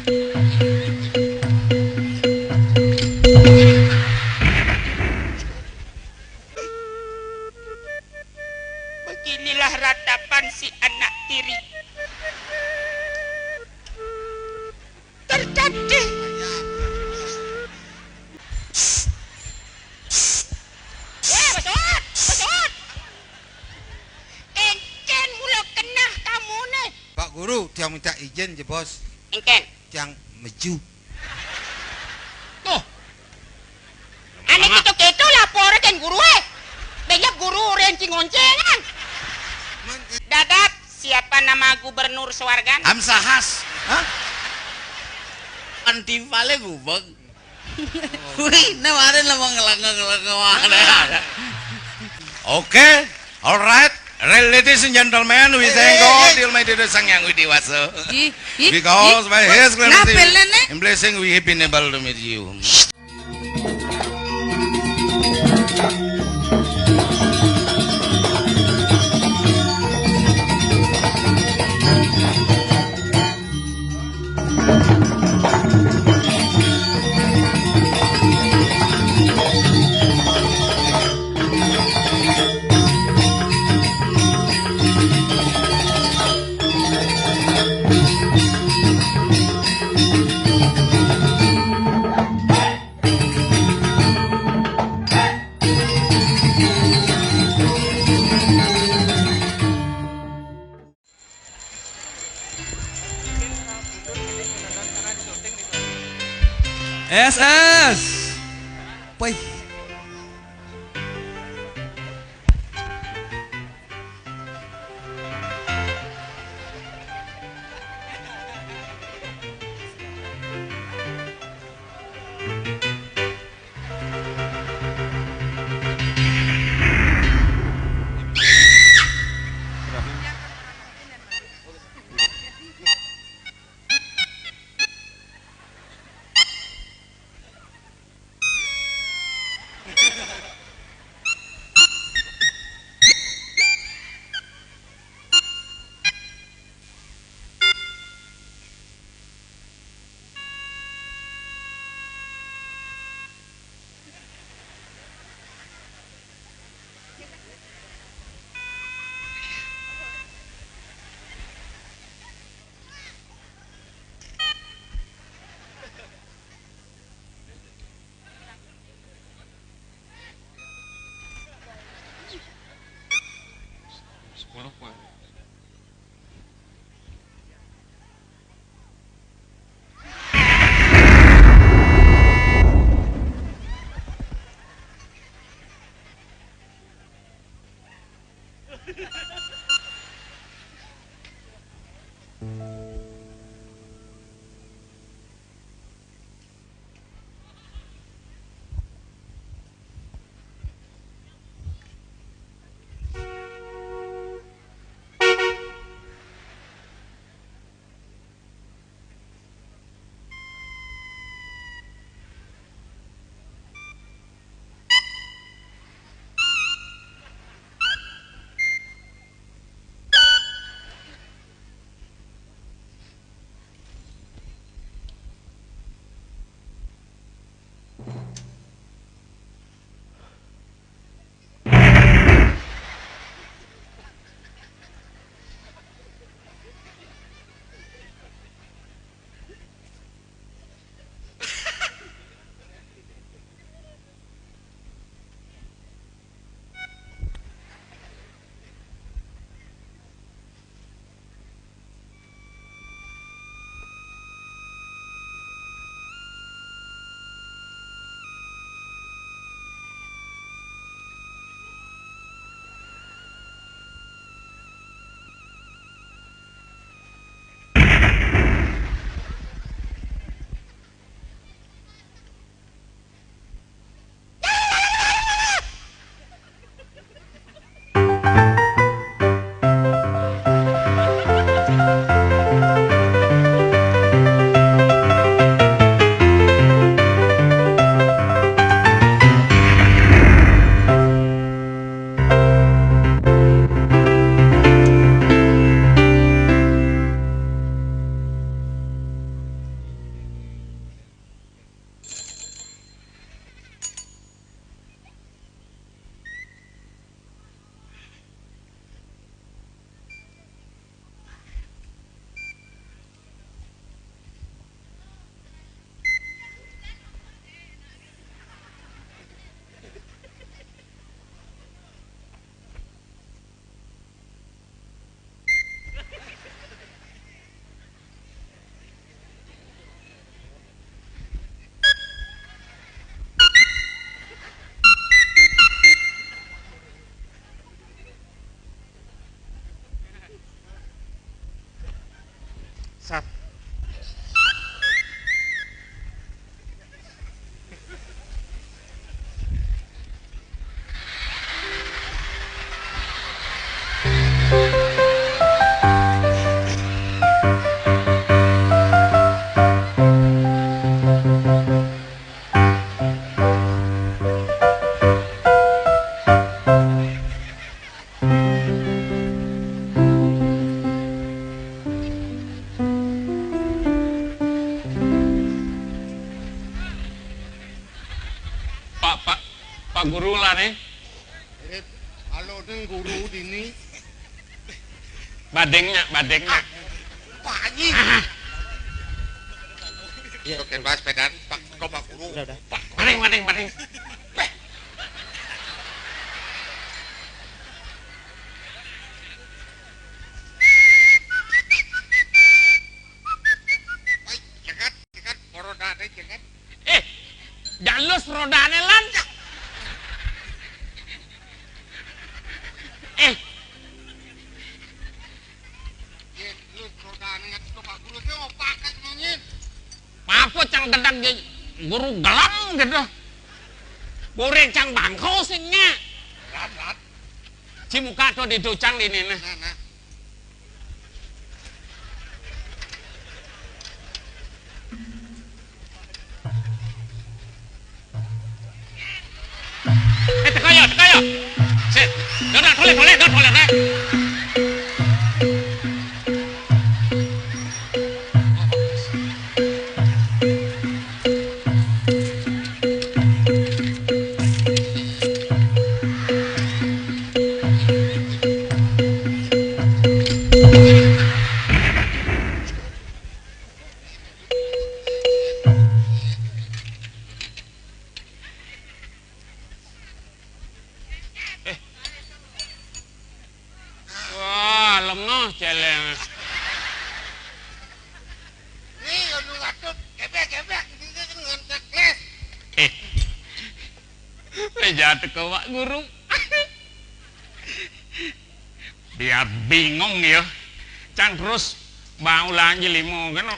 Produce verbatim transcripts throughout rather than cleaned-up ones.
Beginilah ratapan si anak tiri. Terjadi. Eh, besuut, besuut. Encén mula keneh kamu nih. Pak Guru, tiang minta izin, jebos. Engkén. Tiang meju. Tuh. Ané kéto-kéto laporé kén guru, eh. Bénjang guru réncing-oncengan. Dadap, siapa nama gubernur Sowargan? Hamsahas. Hah? Antifale gubeg. Wih, nah kemarin lah ngelengeng-ngelengeng. Oke, alright. Ladies and gentlemen, we thank God, the Almighty, the Sang Yang Widi Wasa. Because by His clemency and blessing, we have been able to meet you. S S. Wih. Guru lah nih. Mirip, halo ning guru dini. Badengnya, badengnya. Panyi. Iya. Oke, bahas pedan, Pak, kau Pak Guru. Udah, udah. Pak. Badeng, badeng, badeng. Woi, cekat, cekat, roda teh cekat. Eh, jalus rodane, Lan. Eh, jalus rodane nggak coba guru teh mau pakai nyanyi. Apa cang gedang ge guru gelang gitu. Bore cang bangko sing nya. Rat, rat. Ci muka tuh di ducang di ini nah. Nah, nah. Eh, teka ya, teka ya. Set. Dah, dah, toleh, toleh, dah, toleh, dah. Eh. Wah, lengah celeng. Nih, anu ngatut, gebek, gebek, ini kan ngantek les. Eh. Saya jatuh ke Pak Guru. Biar bingung ya. Cang terus bau lanji limo kan.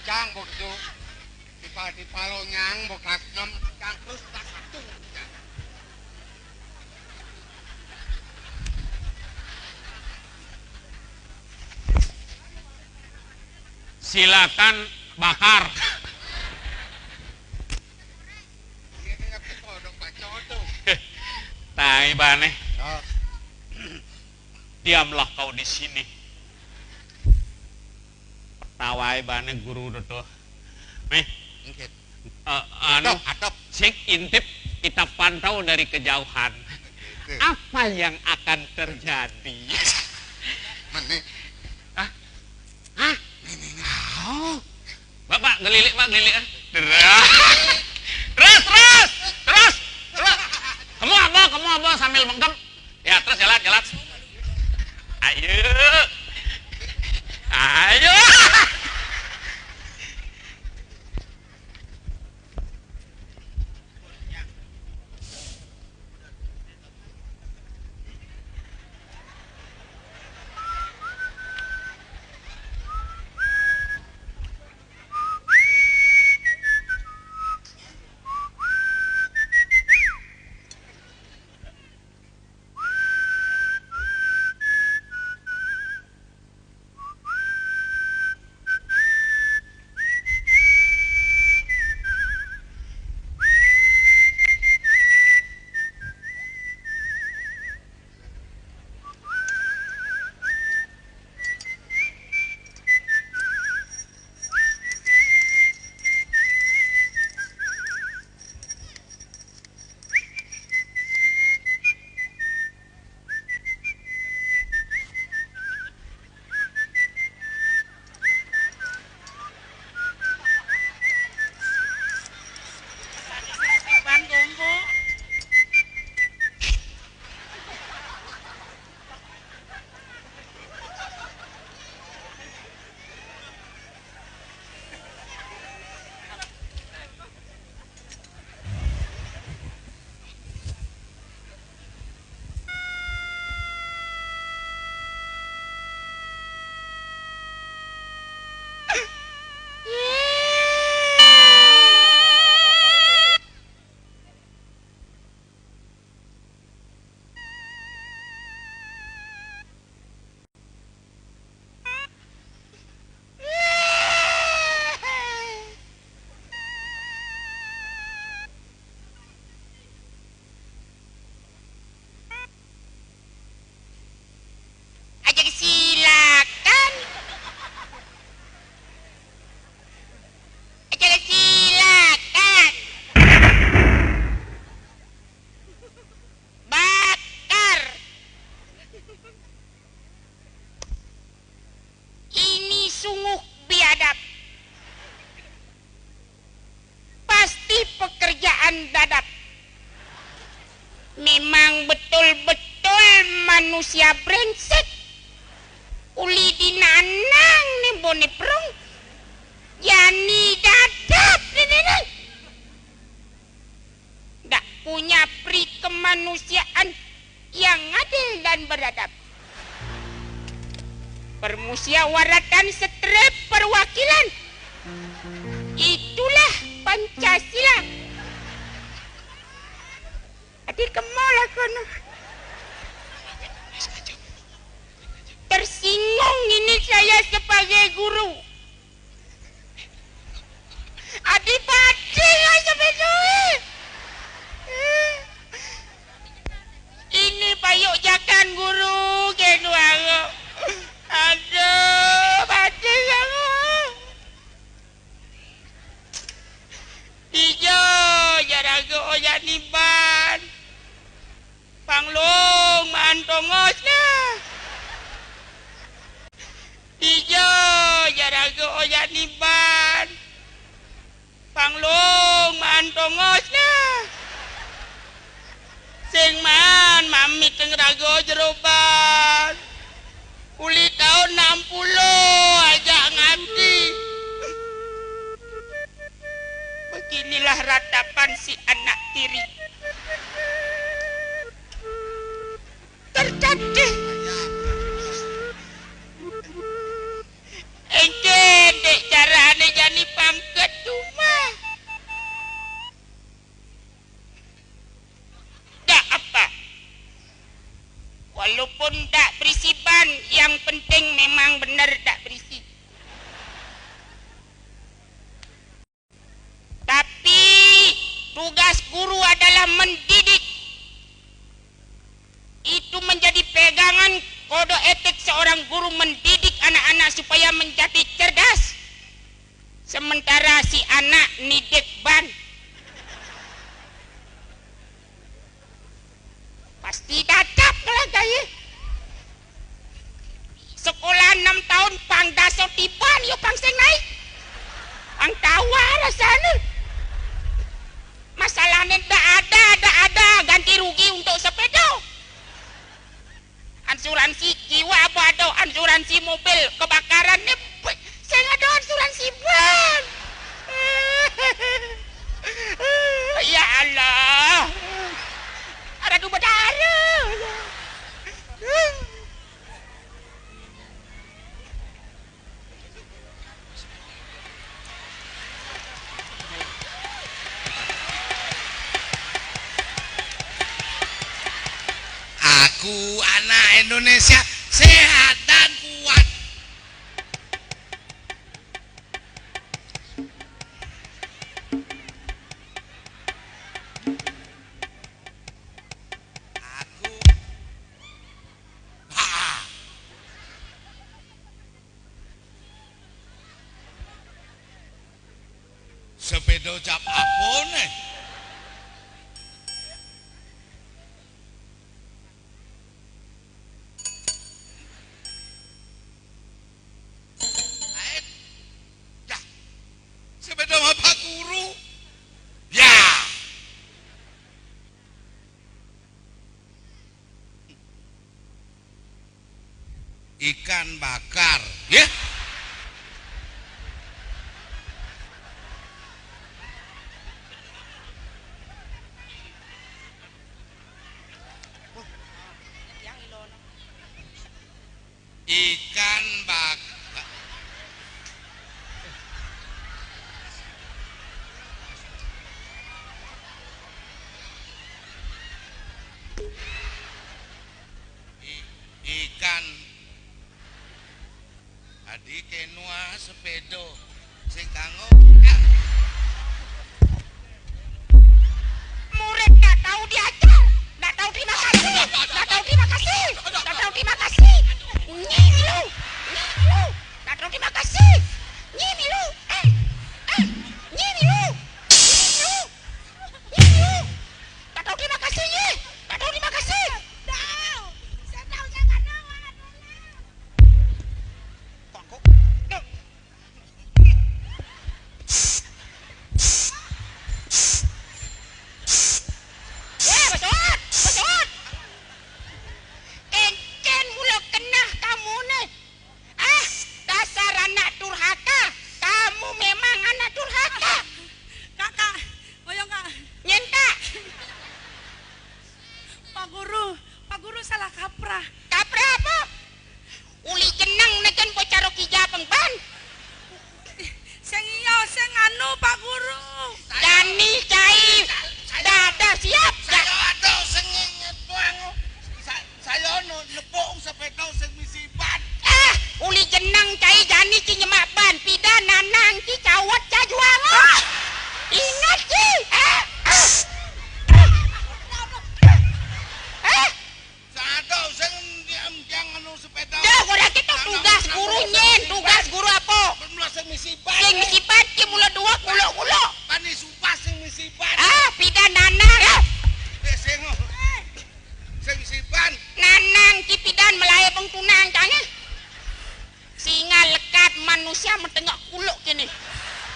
Cang begitu. Tiba-tiba lo nyang bekas nem, cang terus tak satu. Silakan bakar. Iya, ini apa kodok Pak Coto? Tai bane. Oh. Diamlah kau di sini. Tawai bane guru tuh. Nih. Nggih. Eh, anu, atop, atop. Sing intip kita pantau dari kejauhan. Itu. Apa yang akan terjadi? Mana? Hah? Hah? Ini, ini. Oh. Pak, Pak, gelilik, Pak, gelilik, ah. Terus. Terus, terus. Terus. Terus. Kamu apa? Kamu apa sambil mengkem? Ya, terus jalan, jalan. Ayo. Ayo. Manusia brengsek. Uli dinanang né boné prung. Jani dadap né, né, né. Ndak punya pri kemanusiaan yang adil dan beradab. Permusyawaratan strip perwakilan. Itulah Pancasila. Adi kemo lah kono. Tersinggung ini saya sebagai guru. Adi bading ai sepeda. Ini payuk jakan guru ke suara. Aduh, bading aku. Ijo jaraga oyak niban. Panglung maan tongosnya. Ijo jaraga oyak niban. Panglung maan tongosnya. Sing maan mamit teng raga jeroban. Uli taun enam puluh ajak ngati. Beginilah ratapan si anak tiri. Terjadi. Engké dék carané jani pangkat cuma. Ndak apa. Walaupun ndak berisi ban, yang penting memang bener ndak berisi. Tapi tugas guru adalah mendidik. Itu menjadi pegangan kode etik seorang guru mendidik anak-anak supaya menjadi cerdas. Sementara si anak nidik ban. Pasti dadap lah gaye. Sekolah enam tahun pang daso tiban yo pang sing naik. Pang tawa rasane. Masalahnya ndak ada, ndak ada ganti rugi untuk sepeda. Asuransi jiwa apa ada asuransi mobil kebakaran ni? Sing ada asuransi ban. Ya Allah. Ada dua berdarah. Aku anak Indonesia sehat dan kuat. Aku, ha. Sepeda cap apa nih? Lain. Dah. Sepeda bapak guru. Ya. Ikan bakar, ya. Ikan bakar. I-, ikan. Adi kenoa sepeda sing kanggo. Murid ndak tahu diajar, ndak tahu terima kasih, ndak tahu terima kasih, ndak tahu terima kasih. Nyi milu, nyi milu, ndak tahu terima kasih. Nyi milu, eh, eh, nyi milu, nyi milu, nyi milu. Ndak tahu terima kasih, nyi. Ndak tahu terima kasih. Tahu. Saya tahu, saya nggak tahu. Anu, Pak Guru. Jani cai. Dah, dah siap. Saya ada sing ngetuang. Sa-, saya nu nepuk sepeda sing misi ban. Ah, uli jeneng cai jani ci nyemak ban. Pidan nanang ci cawet ca juang. Ah. Ingat ci. Ah. Ah. Sado sing diam jang anu sepeda. Dah, udah gitu tugas guru nyen, tugas guru apa? Belum sing misi ban. Sing misi ban ci mula dua kulo-kulo. Bani sumpah sing misi ban. Ah, pidan nanang. Eh, sing, sing misi ban. Nanang ci pidan melae pengtunang cangnya. Singa lekat manusia metengok kulo kene.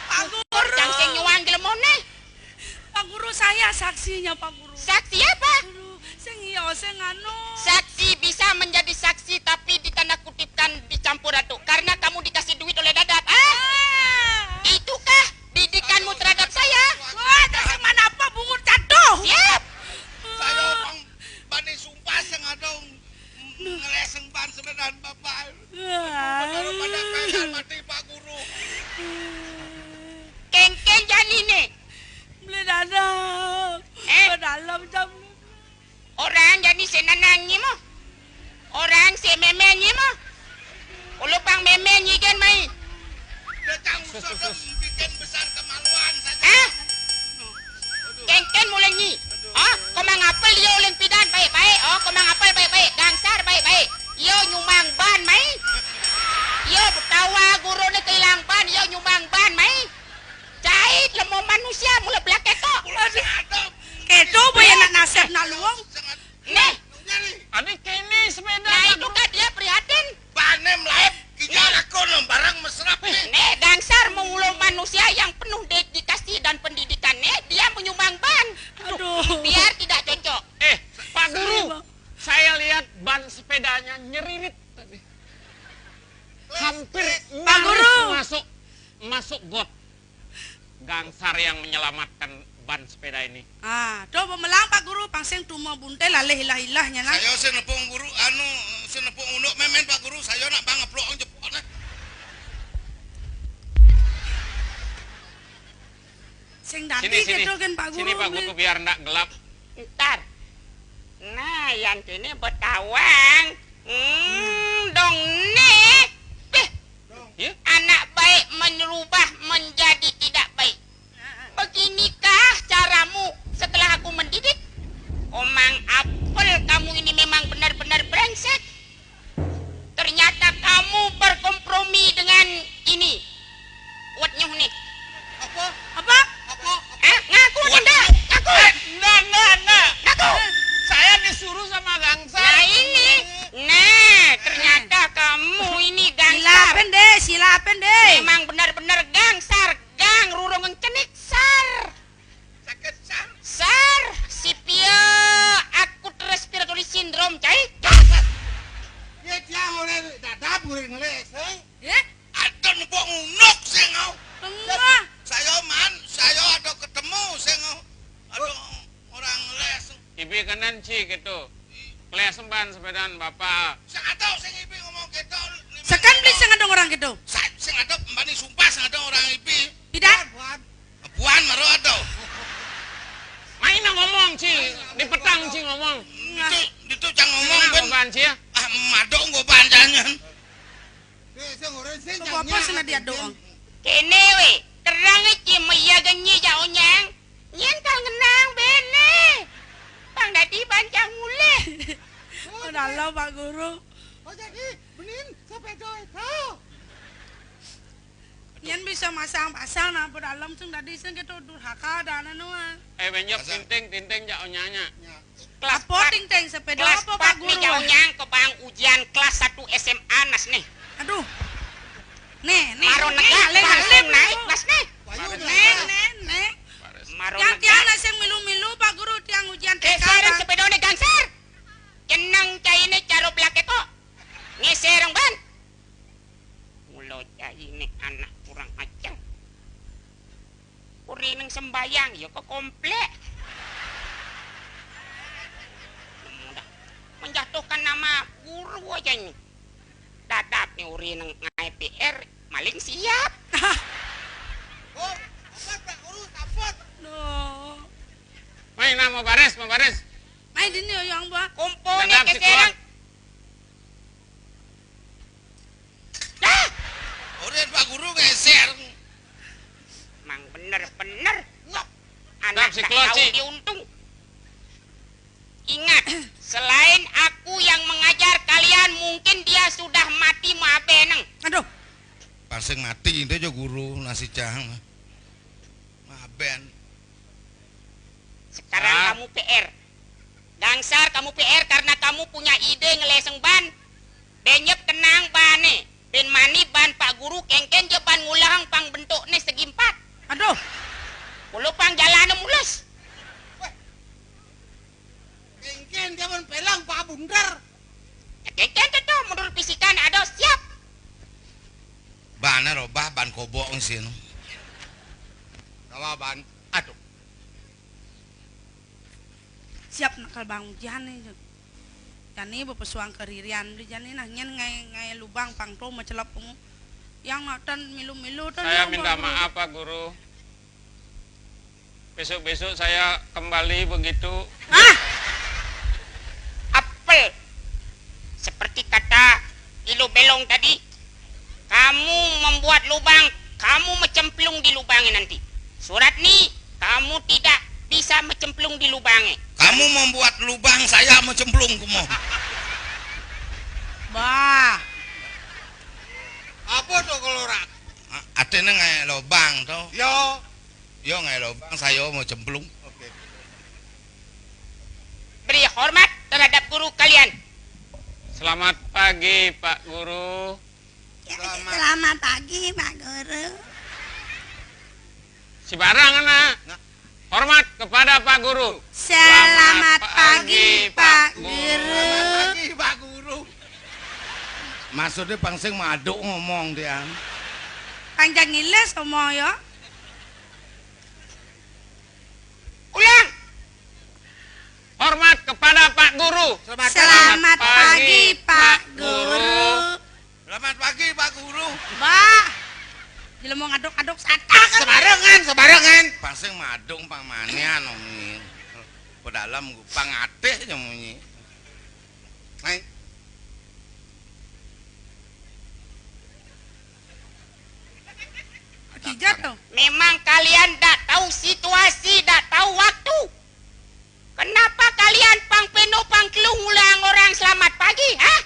Pak Guru. Jang sing nyuang gelemone. Pak Guru, saya saksinya, Pak Guru. Saksi apa? Guru, sing iya, sing anu. Saksi bisa menjadi saksi, tapi ditanda kutipkan, dicampur aduk. Karena kamu dikasih duit oleh Dadap. Ah? Ah. Itukah didikanmu terhadap saya? Wah, ada sing mana apa bungut jatuh? Siap. Saya orang bani sumpah sing ada ngeleseng ban sebenarnya Bapak. Wah. Kalau pada pengen mati Pak Guru. Kengkeng jani nih. Beli dalam. Eh? Beli dalam jam. Orang jani senanang nyi mo. Orang se meme nyi mo. Ulupang meme nyi kan mai. Datang usah dong bikin besar kemaluan saja. Eh? Kengkeng mulai nyi. Oh, komang apel dia ulin pidan baik-baik. Oh, komang apel baik-baik. Gangsar baik-baik. Yo nyumang ban mai. Yo betawa guru ni kehilang ban. Yo nyumang ban mai. Jahit lemo manusia mula belak ketok. Aduh. Ketok boya nak nasib nak luang. Nih. Ane kene sepeda. Nah, itu kan dia prihatin. Bane melaib, kijal aku nang barang mesrap nih. Nih, gangsar mengulo manusia yang penuh dedikasi dan pendidikan. Nih, dia menyumbang ban. Aduh. Biar tidak cocok. Eh, Pak Guru, saya lihat ban sepedanya nyeririt tadi. Hampir Pak Guru. Masuk, masuk got. Gangsar yang menyelamatkan ban sepeda ini. Ah, do bemelang Pak Guru, pang sing tumo buntel laleh ilah-ilahnya nah. Saya sing nepung guru, anu, sing nepung unduk memen Pak Guru, saya nak bang ngeplok jepok nah. Sing dadi sini, sini. Gitu kan Pak Guru. Sini Pak Guru biar ndak gelap. Ntar. Nah, yang kene betawang. Hmm, dong nih. Beh, ya? Anak baik menyerubah menjadi tidak baik. Beginikah caramu setelah aku mendidik? Omang apel kamu ini memang benar-benar brengsek. Ternyata kamu berkompromi dengan ini. Wet nyuh nih. Apa? Apa? Apa? Apa? Eh, ngaku ndak? Ngaku. Eh, ndak, ndak, ndak. Ngaku. Saya disuruh sama Gangsar. Nah, ini. Nah, ternyata kamu ini Gangsar. Silapen deh, silapen deh. Memang benar-benar Gangsar, Gang Rurung Cenik Sar. Sakit, Sar. Sar, si Pio akut respiratory syndrome, cai. Ya, dia orang dadap, orang ngeles, eh? Ya? Ada nembok ngunuk sih, ngau. Tengah. Saya man, saya ada ketemu sih, ngau. Ada orang ngeles. Ibi kanan, Ci, gitu. Kelas emban sepedaan Bapak. Sing ada sing ibi ngomong gitu. Sekan beli sing ada orang gitu. Sa-, sing ada mbani sumpah sing ada orang ibi. Tidak? Buan, buan. Buan maro ada. Main ngomong, Ci. Di petang, Ci, ngomong. Itu, itu jangan ngomong, ben. Ngomong, Ci, ya. Ah, madok nggo banjangan. Sing apa sing dia doang? Kene we, terang iki meya genyi jak onyang. Nyen kal ngenang bene. Pang dadi bancang mulih. Oh, dalam, Pak Guru. Oh, jadi benin sepeda itu. Nyen bisa masang-pasang nah, apa dalam sing dadi sing kita durhaka dan anu, ah. Eh, benjok tinting, tinting jak onyanya. Ya. Kelas apa empat. Ting-ting sepeda kelas apa, Pak Guru? Nih, jauh nyang ke bang ujian kelas satu S M A, Nas, nih. Aduh. Nih, nih. Maro nih, negak, nih, langsung nih, naik, Nas, nih. Nih, nih, nih. Maro tiang, negak. Tiang, Nas, yang milu-milu, Pak Guru, tiang ujian T K. Geserin sepeda nih, Gangsar. Jeneng cai nih, caro belake kok. Ngesereng ban. Mulo cai nih anak kurang ajar. Uri neng sembayang, ya ke komplek. Menjatuhkan nama guru aja ini. Dadap nih uri neng ngai P R, maling siap. Bu, Nah, mau baris, mau baris. Mai dini, Yang, Mbah. Kumpul nih, keserang. Dah! Udah, Pak Guru geser. Mang bener-bener. Anak si tak tahu diuntung. Ingat, selain aku yang mengajar kalian, mungkin dia sudah mati mabeneng. Aduh. Pancing mati, itu aja guru, nasi cang. Maben. Sekarang kamu P R. Gangsar kamu P R karena kamu punya ide ngeleseng ban. Benyep tenang bane. Ben mani ban Pak Guru kengken je ban ngulahang pang bentukne segi empat. Aduh. Kulo pang jalane mulus. Kengken dia ban pelang Pak Bunder. Ya, kengken tuh, tuh, mundur pisikan ada siap. Bane robah ban kobok sini. Kawa ban. Aduh. Siap nakal bang ujian nih. Jani bepesuang keririan di jani nah nyen ngai ngai lubang pang to macelep kamu. Yang nak tan milu-milu tan. Saya minta maaf, Pak Guru. Besok-besok saya kembali begitu. Ah! Apel. Seperti kata Ilo Belong tadi, kamu membuat lubang, kamu mecemplung di lubangnya nanti. Surat ni, kamu tidak bisa mecemplung di lubangnya. Kamu membuat lubang, saya mecemplung, kamu. Bah. Apa tuh kalau rak? Artinya ngai lubang tuh. Yo. Yo ngai lubang, saya mau cemplung. Oke. Beri hormat terhadap guru kalian. Selamat pagi, Pak Guru. Ya, selamat pagi, Pak Guru. Si barang, anak. Hormat kepada Pak Guru. Selamat pagi, Pak Guru. Selamat pagi, Pak Guru. Maksudnya pangsing maduk ngomong dia. Panjang ngiles ngomong ya. Ulang. Hormat kepada Pak Guru. Selamat pagi, Pak Guru. Selamat pagi, Pak Guru. Bah. Jelema ngaduk-aduk satak. Sebarengan, sebarengan. Pangsing madung pang manian, Om. Pedalam pang ateh aja munyi. Mai. Memang kalian dak tahu situasi, dak tahu waktu. Kenapa kalian pang peno pang kelu ngulang orang selamat pagi, ha?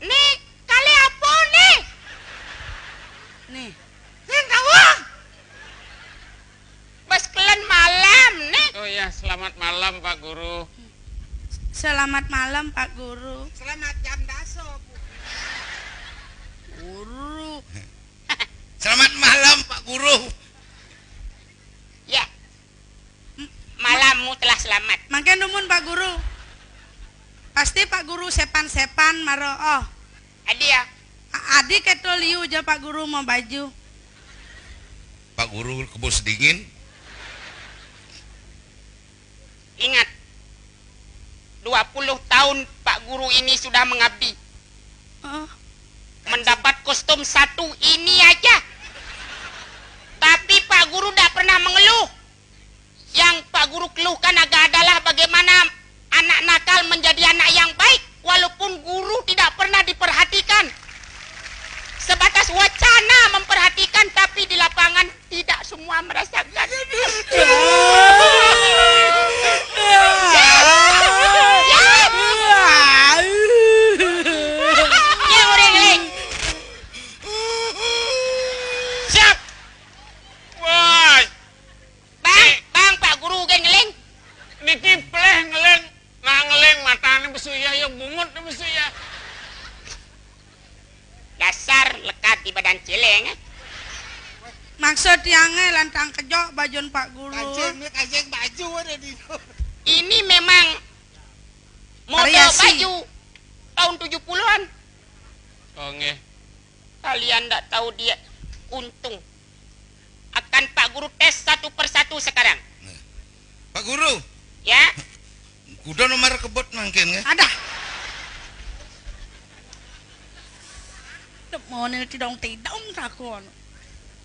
Nih, kali apa nih? Nih. Nih, kamu. Bas kelen malam nih. Oh ya, selamat malam, Pak Guru. Selamat malam, Pak Guru. Selamat jam daso, Bu. Guru. Selamat malam, Pak Guru. Ya. Malammu telah selamat. Mangke numun, Pak Guru. Pasti Pak Guru sepan-sepan maro, oh. Adi ya. A-, adi keto liu ja Pak Guru mau baju. Pak Guru kebus dingin. Ingat, dua puluh tahun Pak Guru ini sudah mengabdi. Oh. Mendapat kostum satu ini aja. Tapi Pak Guru tidak pernah mengeluh. Yang Pak Guru keluhkan aga adalah bagaimana anak nakal menjadi anak yang baik, walaupun guru tidak pernah diperhatikan. Sebatas wacana memperhatikan, tapi di lapangan tidak semua merasakan. Ya. Ya. Ya, orang lain. Siap. Wah. Bang, Pak Guru ge ngeling. Niki pleh ngeling. Nah, ngeling matane besu ya, ya bungut besu ya. Dasar lekat di badan celeng, eh. Maksud tiange lantang kejok bajun Pak Guru. Kancing, kancing baju ada di itu. Ini memang model baju tahun tujuh puluhan. Oh, nggih. Kalian ndak tahu dia untung. Akan Pak Guru tes satu persatu sekarang. Nah. Pak Guru. Ya. Kuda nomor kebut mangkin, nggih? Ada. Dep mau nih tidong-tidong takon.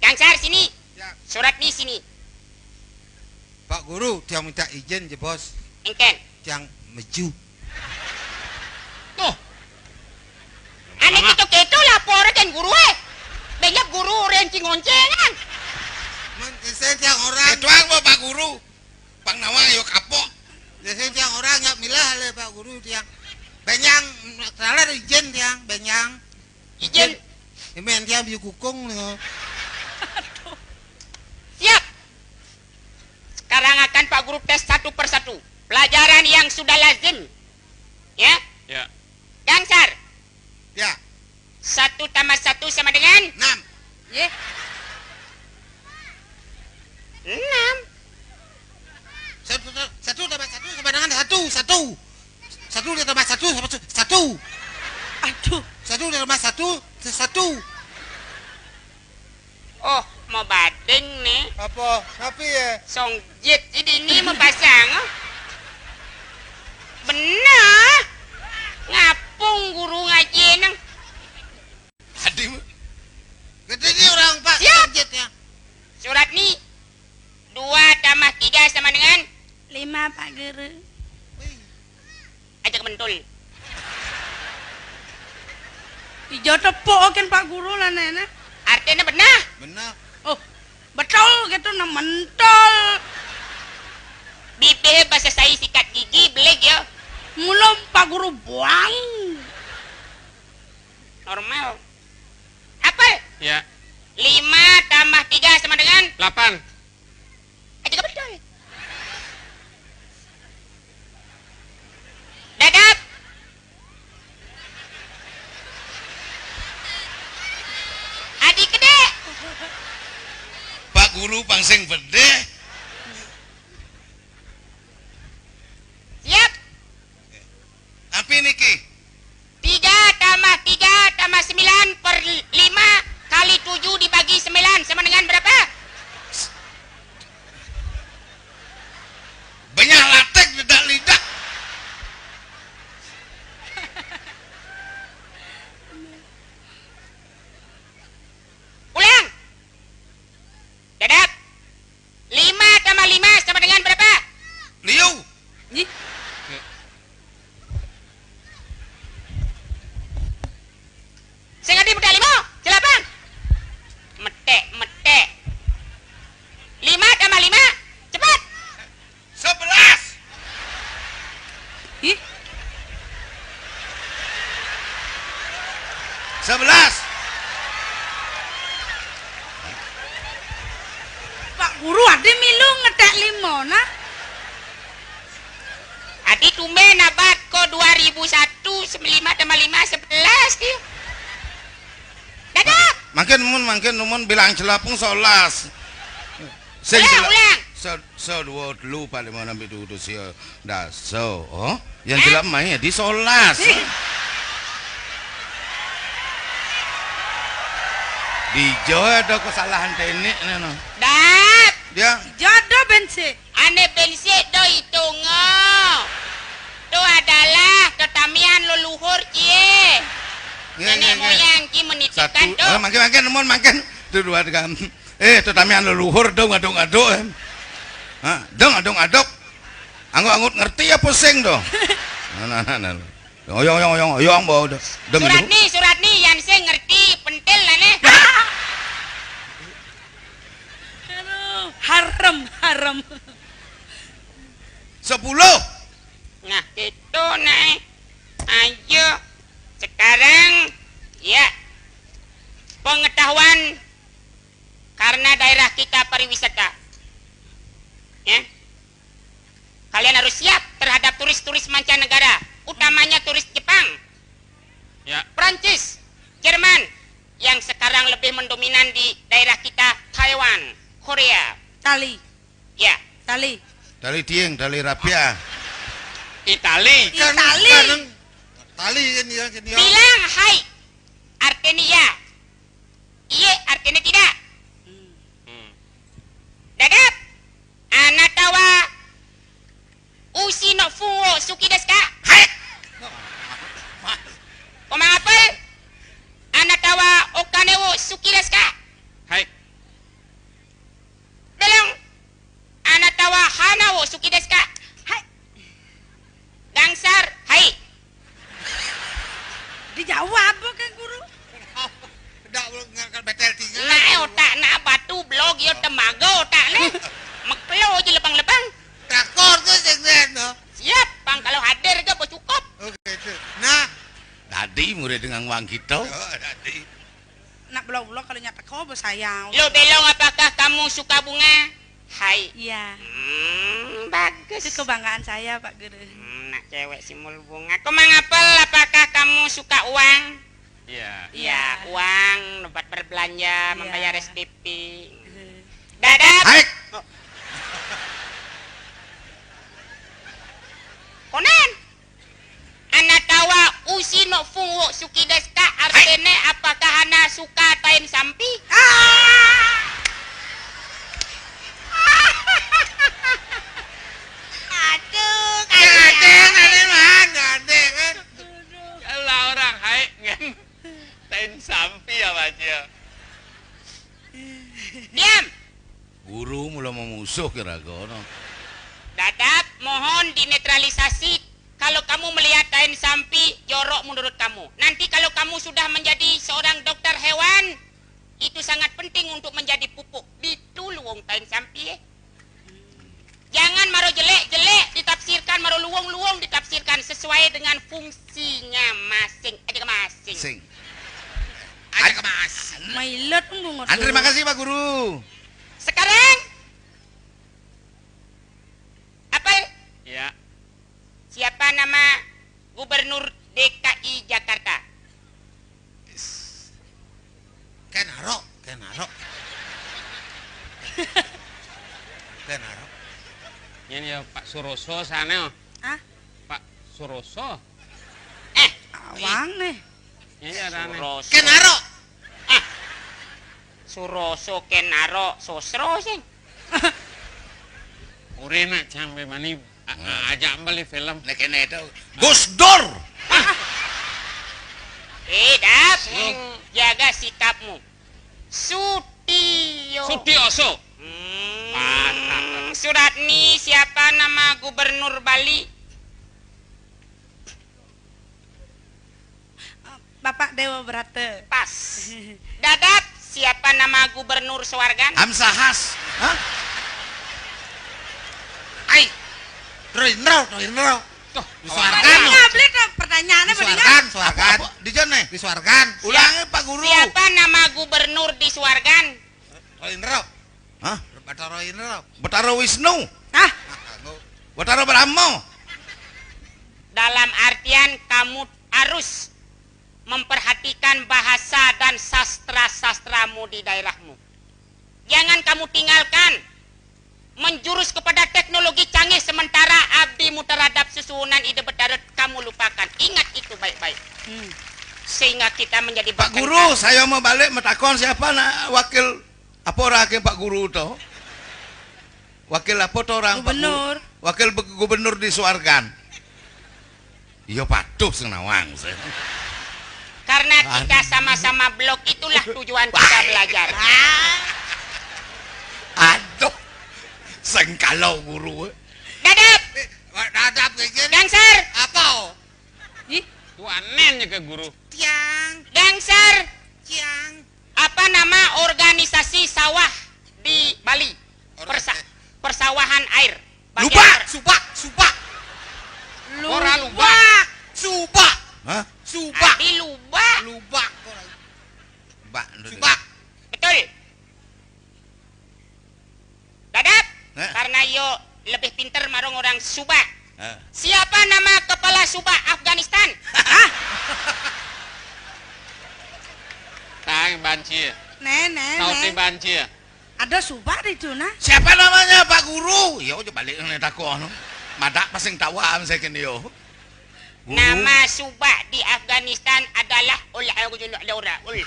Gangsar sini. Ya. Surat di sini. Pak Guru, tiang minta izin, jebos. Éngkén. Tiang meju. Tuh. Ané kéto-kéto laporé kén guru, eh. Bényak guru rén cing oncéngan. Mén, sén tiang orang. Éh, tuang, Pak Guru. Pang nawang yo kapok. Sén tiang orang, nggak milah lé Pak Guru tiang. Bényak, salah izin tiang, bényak. Izin. Izin. Mén tiang biu kukung nih. Siap. Sekarang akan Pak Guru tes satu per satu. Pelajaran yang sudah lazim. Ya? Ya. Gangsar. Ya. Satu tambah satu sama dengan? Enam. Yé. Enam. Satu, satu tambah satu sama dengan satu, satu. Satu ditambah satu sama satu, satu. Aduh. Satu ditambah satu, satu. Oh, mau bading nih. Apa? Napi ya? Songjit, jadi ini mau pasang, oh. Bener. Ngapung guru ngaji nang. Bading. Gedé nih orang, Pak. Siap. Songjit ya. Surat nih. Dua tambah tiga sama dengan? Lima, Pak Guru. Wih. Aja kementul. Ijo tepuk kén Pak Guru lah, Néné. Artinya benar. Benar. Oh, betul gitu, nah, mentol. Bibir bahasa saya sikat gigi, beleg ya. Mulum Pak Guru buang. Normal. Apa? Ya. Lima tambah tiga sama dengan? Delapan. Aja gak betul. Dadap. Adik gede. Pak Guru pang sing bedé. Siap. Api niki? Tiga tambah tiga tambah sembilan per lima kali tujuh dibagi sembilan sama dengan berapa? Banyak latek dedak lidak. Ulang. Dadap. Lima tambah lima sama dengan berapa? Liu. Ih. Sing adi metek lima, salapan. Metek, metek. Lima tambah lima, cepat. Sebelas. Ih. Sebelas. Pak Guru, adi milu ngetek lima, nah. Adi tumben abad ko dua ribu satu, lima tambah lima, sebelas, ki. Dadap. Mangkin numun, mangkin numun bilang celapung solas. Sing ulang, celap-, ulang. Se-, se-, dua, telu, empat, lima, enam, pitu, tujuh, sia, das, so, oh. Yang celap main ya di solas. Ih. Di jo ada kesalahan teknik, neno. Dap. Ya. Jodoh bensi. Ané bénsik do itunga. To adalah tetamian leluhur cie. Nggih, nggih, nggih. Nenek moyang cie menitipkan to. Satu. Eh, mangkin, mangkin, numun, mangkin. To dua, tiga. Eh, tetamian leluhur do ngaduk-ngaduk, eh. Ha, do ngaduk-ngaduk. Anggut-anggut ngerti ya pusing to. Nah, nah, nah, nah. Oyong, oyong, oyong, oyong, bawa do. Surat ni, surat ni, yang sing ngerti pentil lah ni. Aduh, harem, harem. Sepuluh. Nah, itu naik. Ayo. Sekarang, ya, pengetahuan karena daerah kita pariwisata. Ya. Kalian harus siap terhadap turis-turis mancanegara, utamanya turis Jepang, ya, Prancis, Jerman, yang sekarang lebih mendominan di daerah kita, Taiwan, Korea. Itali. Ya. Itali. Itali tiing, Itali rabia. Itali. Itali. Kan, kan, Itali ini ya, ini ya. Bilang hai, artinya ya. Iye, artinya tidak. Hmm. Dadap. Anata wa ushi no fun wo suki desu ka? Hai. Komang apel. Anata wa okane wo suki desu ka? Hai. Belong. Anata wa hana Suki desu ka? Hai. Gangsar, hai. Dijawab ke guru. Dak, belum ngangkat betel tinggal. Nah, otak nak batu blog yo temaga otak ni. Meklo je lebang-lebang. Takor tu sing no. Siap, pang kalau hadir ke bercukup. Oh, gitu. Nah. Dadi murid dengan wang kita. Oh, dadi. Nak blog-blog kalau nyata kau bersayang. Lo belong, apakah kamu suka bunga? Hai. Iya. Hmm, bagus. Itu kebanggaan saya, Pak Guru. Hmm, nak cewek simul bunga. Kemang apel, apakah kamu suka uang? Iya. Iya, iya. Uang, tempat berbelanja, iya, membayar S P P. Iya. Dadap. Hai. Oh. Konen. Ana tawa ushi no fung wo suki desu ka? Artine, hai, apakah ana suka tain sampi? Ah! Aduh, kasihan. Gandeng, ane mah, gandeng, kan? Kalau orang hai, ngen. Tain sampi apa aja? Diam. Guru mula memusuh kira kono. Dadap, mohon dinetralisasi. Kalau kamu melihat tain sampi, jorok menurut kamu. Nanti kalau kamu sudah menjadi seorang dokter hewan, itu sangat penting untuk menjadi pupuk. Ditulung tain sampi, eh. Jangan maro jelek-jelek ditafsirkan, maro luwung-luwung ditafsirkan sesuai dengan fungsinya masing. Aja ke masing. Sing. Aja ke masing. Mailet pun bungut. Terima kasih, Pak Guru. Sekarang, apa? Ya. Siapa nama Gubernur D K I Jakarta? Kenaro, Kenaro. Kenaro. Ini ya Pak Suroso sana. Ah? Pak Suroso. Eh, awang nih. Ini ada nih. Suroso. Kenaro. Ah. Suroso, Kenaro, Sosro sing. Ore nak sampai mani. A-, a-, ajak beli film. Nek kene itu Gus Dur. Eh, Dap, hmm, jaga sikapmu. Sutio. Sutioso. Hmm, Suratni, siapa nama gubernur Bali? Bapak Dewa Brata. Pas. Dadap, siapa nama gubernur Sowargan? Hamsahas. Hah? Ai. Roindro, Roindro. Tuh, di Sowargan. Nah, beli tuh pertanyaannya. Di Sowargan, Sowargan. Apa, apa? Di Jon, nih? Di Sowargan. Siap. Ulangi, Pak Guru. Siapa nama gubernur di Sowargan? Roindro. Hah? Betara Indra. Betara Wisnu. Hah? Betara Brahma. Dalam artian kamu harus memperhatikan bahasa dan sastra-sastramu di daerahmu. Jangan kamu tinggalkan. Menjurus kepada teknologi canggih sementara abdi muteradap susuhunan Ida Betara kamu lupakan. Ingat itu baik-baik. Hmm. Sehingga kita menjadi Pak Guru, saya mau balik metakon siapa nak wakil Apa orang ke Pak Guru tu? Wakil apa tu orang Pak Gu-, gubernur. Wakil be-, gubernur di Suargan. Iya patuh sing nawang. Karena kita sama-sama blok, itulah tujuan kita belajar. Aduh. Sing kalau guru. Dadap. Eh, dadap kayak gini. Dancer. Apa? Ih. Tuanen ke guru. Tiang. Dancer. Tiang. Apa nama organisasi sawah di Bali? Organ-, persa-, eh, persawahan air. Bagian lubak, per- subak, subak. Ora lubak. Subak. Hah? Subak. Adi lubak. Lubak. Lubak. Subak. Betul. Dadap, eh, karena yo lebih pinter marong orang Suba. Eh. Siapa nama kepala Suba Afghanistan? Hah? Tang banci. Nene, Kau ne. Ti banci. Ada Suba di itu, nah. Siapa namanya, Pak Guru? Ya, udah balik nang takut, anu. Madak pasing tawa, saya kini, yo. Guru. Nama Suba di Afghanistan adalah Ul Aurul Aura. Ul.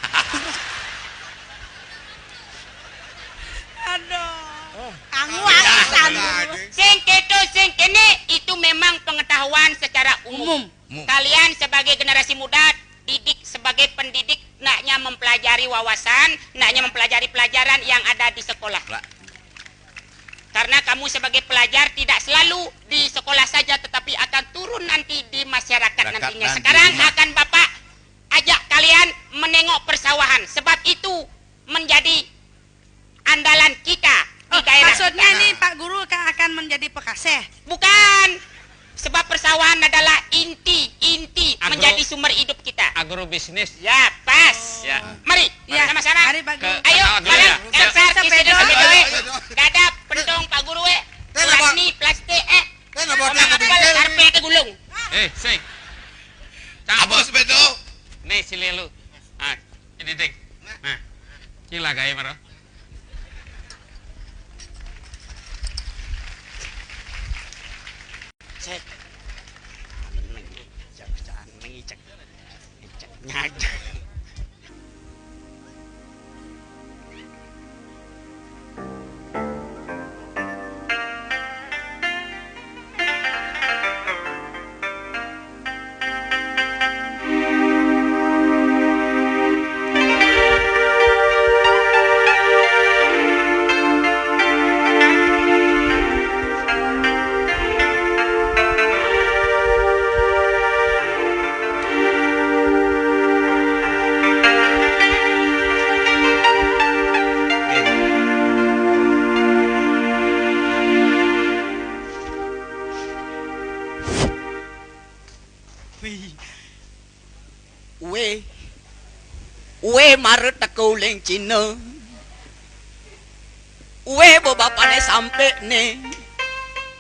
Aduh. Oh. Kamu, oh, ya, alasan. Sing keto, sing kene, itu memang pengetahuan secara umum. Umum. Umum. Kalian sebagai generasi muda, didik sebagai pendidik, naknya mempelajari wawasan, naknya mempelajari pelajaran yang ada di sekolah. Lah. Karena kamu sebagai pelajar tidak selalu di sekolah saja, tetapi akan turun nanti di masyarakat. Masyarakat nantinya. Sekarang akan Bapak ajak kalian menengok persawahan. Sebab itu menjadi andalan kita di daerah kita. Oh, maksudnya ini Pak Guru ka-, akan menjadi pekaseh? Bukan. Sebab persawahan adalah inti, inti menjadi sumber hidup kita. Agrobisnis. Ya, pas. Ya. Mari, ya, sama-sama. Mari, Pak Guru. Ayo, ke sawah dulu, ya. Ayo. Daftar ke sini. Sepeda. Sepeda. Dadap, pentong, Pak Guru, eh. Teh, napa? Warni, plastik, eh. Teh, napa? Apel, karpet, gulung. Eh, sing. Apa sepeda? Nih, sini lu. Ah, ini, Ding. Nah, ini lah gaya, Maro. Cek. Cek, cek, cek, cek. Nyajak. Wih. Uwé, uwé mara teka uling Cina. Uwé bebapané sampikné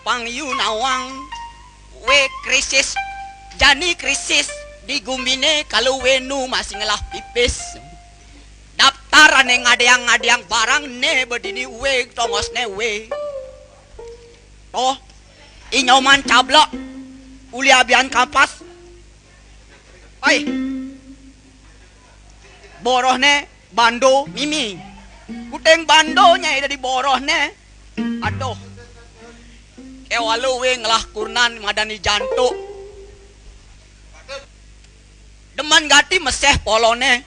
pang yu nawang. Uwé krisis, jani krisis di guminé kala uwé nu masih ngelah pipis. Daptar ané ngadéang-ngadéang barang né bedini uwé tongosné uwé. Toh, i Nyoman Cablek, uli abian Kapas. Oi. Borohné Bando Mimi. Kuting Bando nyai dadi borohné. Aduh. Kéwala uwé ngelah kurnan madani jantuk. Demen gati meséh poloné.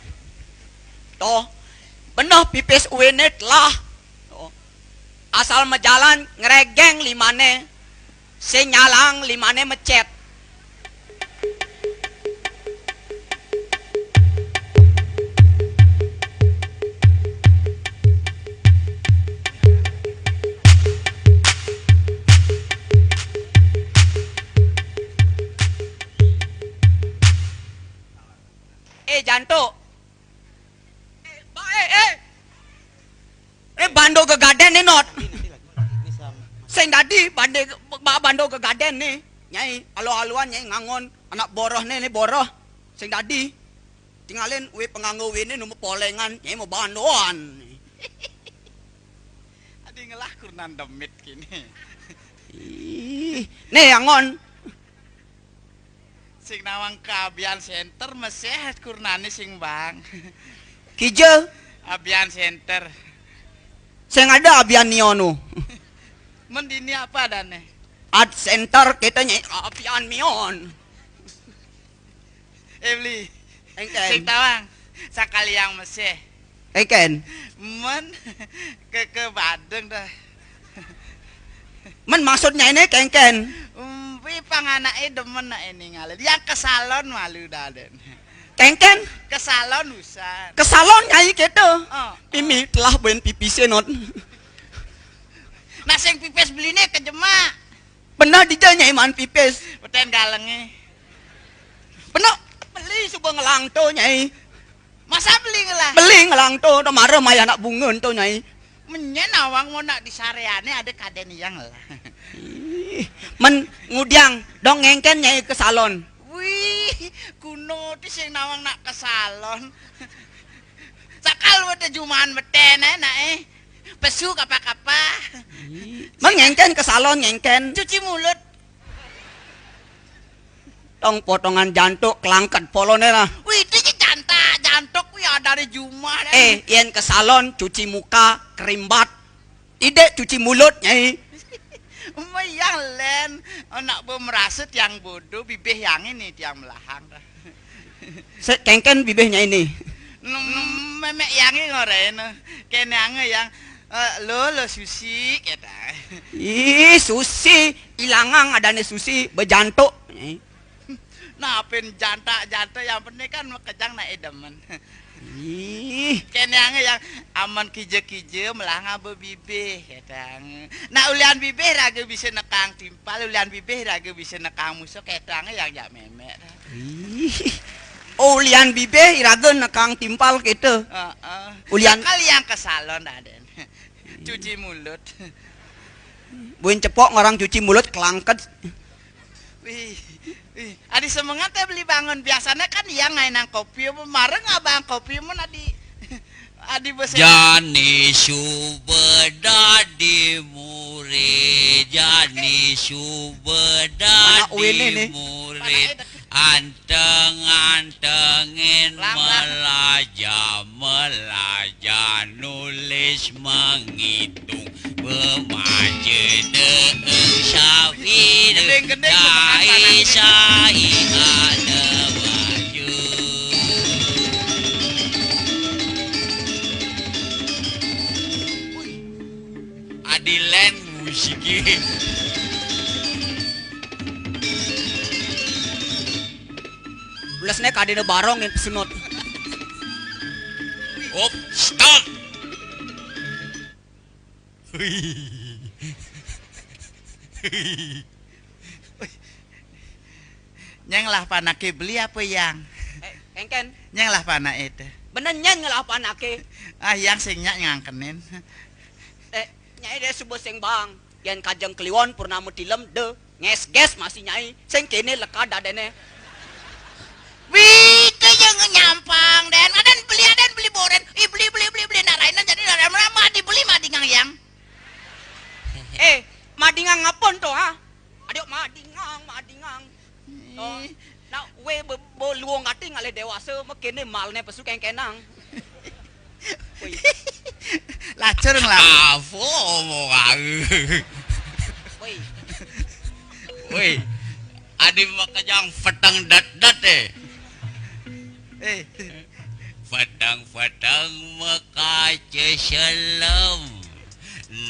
Toh, beneh pipis uwéné telah. Toh. Asal majalan ngregeng limané, sing nyalang limané mecet. Eh, jantuk. Eh, ba-, eh, eh. Eh, Bando gegadén né, Not. Sing dadi bandé, ba-, Bando gegadén né. Nyai, alu-aluan Nyai ngangon anak borohné né boroh. Sing dadi. Tingalin uwé panganggo uwéné nu mapoléngan, Nyai mabandoan. Adi ngelah kurnan demit kéné. Ih, né angon. Sing nawang ka Abian Center, meséh kurnané sing bang. Kija? Abian Center. Sing ada Abian Neon nu. Men dini apa adané? Art Center kita nyai Abian Neon. Eh, Bli. Éngkén. Sing tawang, sakaliang meséh. Éngkén. Men ke, ke Badung dah. Men maksudnya ini kéngkén. Umpi pang anaké demen nak ini ngalih. Yang ke salon malu dah den. Kéngkén. Ke salon usan. Ke salon nyai kéto. Oh. Mimi telah buin pipisé, Not. Nah, sing pipis beliné ke jemak. Beneh dija nyai maan pipis. Petén galengé. Beneh beli suba ngelang to, Nyai. Masa beli ngelah? Beli ngelang to, to mara mayah anak bunga to, Nyai. Menyén nawang mau nak di saréané ada kadén yang lah. Ih, men ngudiang, dong ngéngkén Nyai ke salon. Wih, kuno ti sing nawang nak ke salon. Sakal wé té jumaan betén, eh, nak, eh. Pesu kapa-kapa. Ih, men ngéngkén ke salon, ngéngkén. Cuci mulut. Tong potongan jantuk kelangked poloné lah. Wih, itu jé jantak, jantuk wih adané jumah dah. Eh, yén ke salon cuci muka, kerimbat. Tidak cuci mulut, Nyai. Mayang lén, anak bo merasa tiang bodoh, bibih yang ini tiang melahang dah. Sik kéngkén bibih Nyai né. Nem-, mémék yang ini ngoréna. Kéné angé yang, eh, lo, lo susi, kéta. Ih, susi, ilangang adané susi, bejantuk. Ih. Nah, pin jantak-jantuk, yang penting kan makejang nak demen. Ih. Kéné angé yang amen kija-kija melahang bebibih, kétang. Nah, ulian bibih raga bisa nekang timpal, ulian bibih raga bisa nekang musuh, kétang yang jak mémék. Ih. Oh, ulian bibih raga nekang timpal kéto. Heeh. Ulian. Sekali yang ke salon, Raden. Cuci mulut. Buin cepok ngorang cuci mulut, kelangked. Wih, wih. Adi semengat téh beli bangun. Biasanya kan yang ngainang kopi, apa mareng abang kopi, mun adi, adi besen. Jani suba dadi murid, jani suba dadi murid. Anteng-antengin melaja, melaja nulis mengitung, bemaja deung sawi, sai-sai ada baju. Adi lén musiknya. Lesné kadéna barong yang pesunut. Op, stop. Nyang lah panaké beli apa, Yang? Eh, kénkén. Nyang lah panaké téh. Bener nyén ngelah panaké. Ah, Yang sing nyak ngangkenin. Eh, nyai deh suba sing bang. Yén kajeng kliwon purnama tilem de. Ngés-gés masih nyai, sing kéné lekad adéné. Wih, ké yang nyampang, Dén. Adén beli, adén beli boren. Ih, beli, beli, beli, beli, nak rainan jadi nak rainan mah dibeli mah dingang yang. Eh, madingang ngapun to, ha? Aduh, madingang, madingang. To, ih. Nak wé be, be luung ati ngalih déwasa, mah kéné malné pesu kéngkénang. Woi. Lacur ngelah. Apa omong aku? Woi. Woi. Adi makejang peteng dat-dat, eh. Eh. Peteng-peteng makaca selem.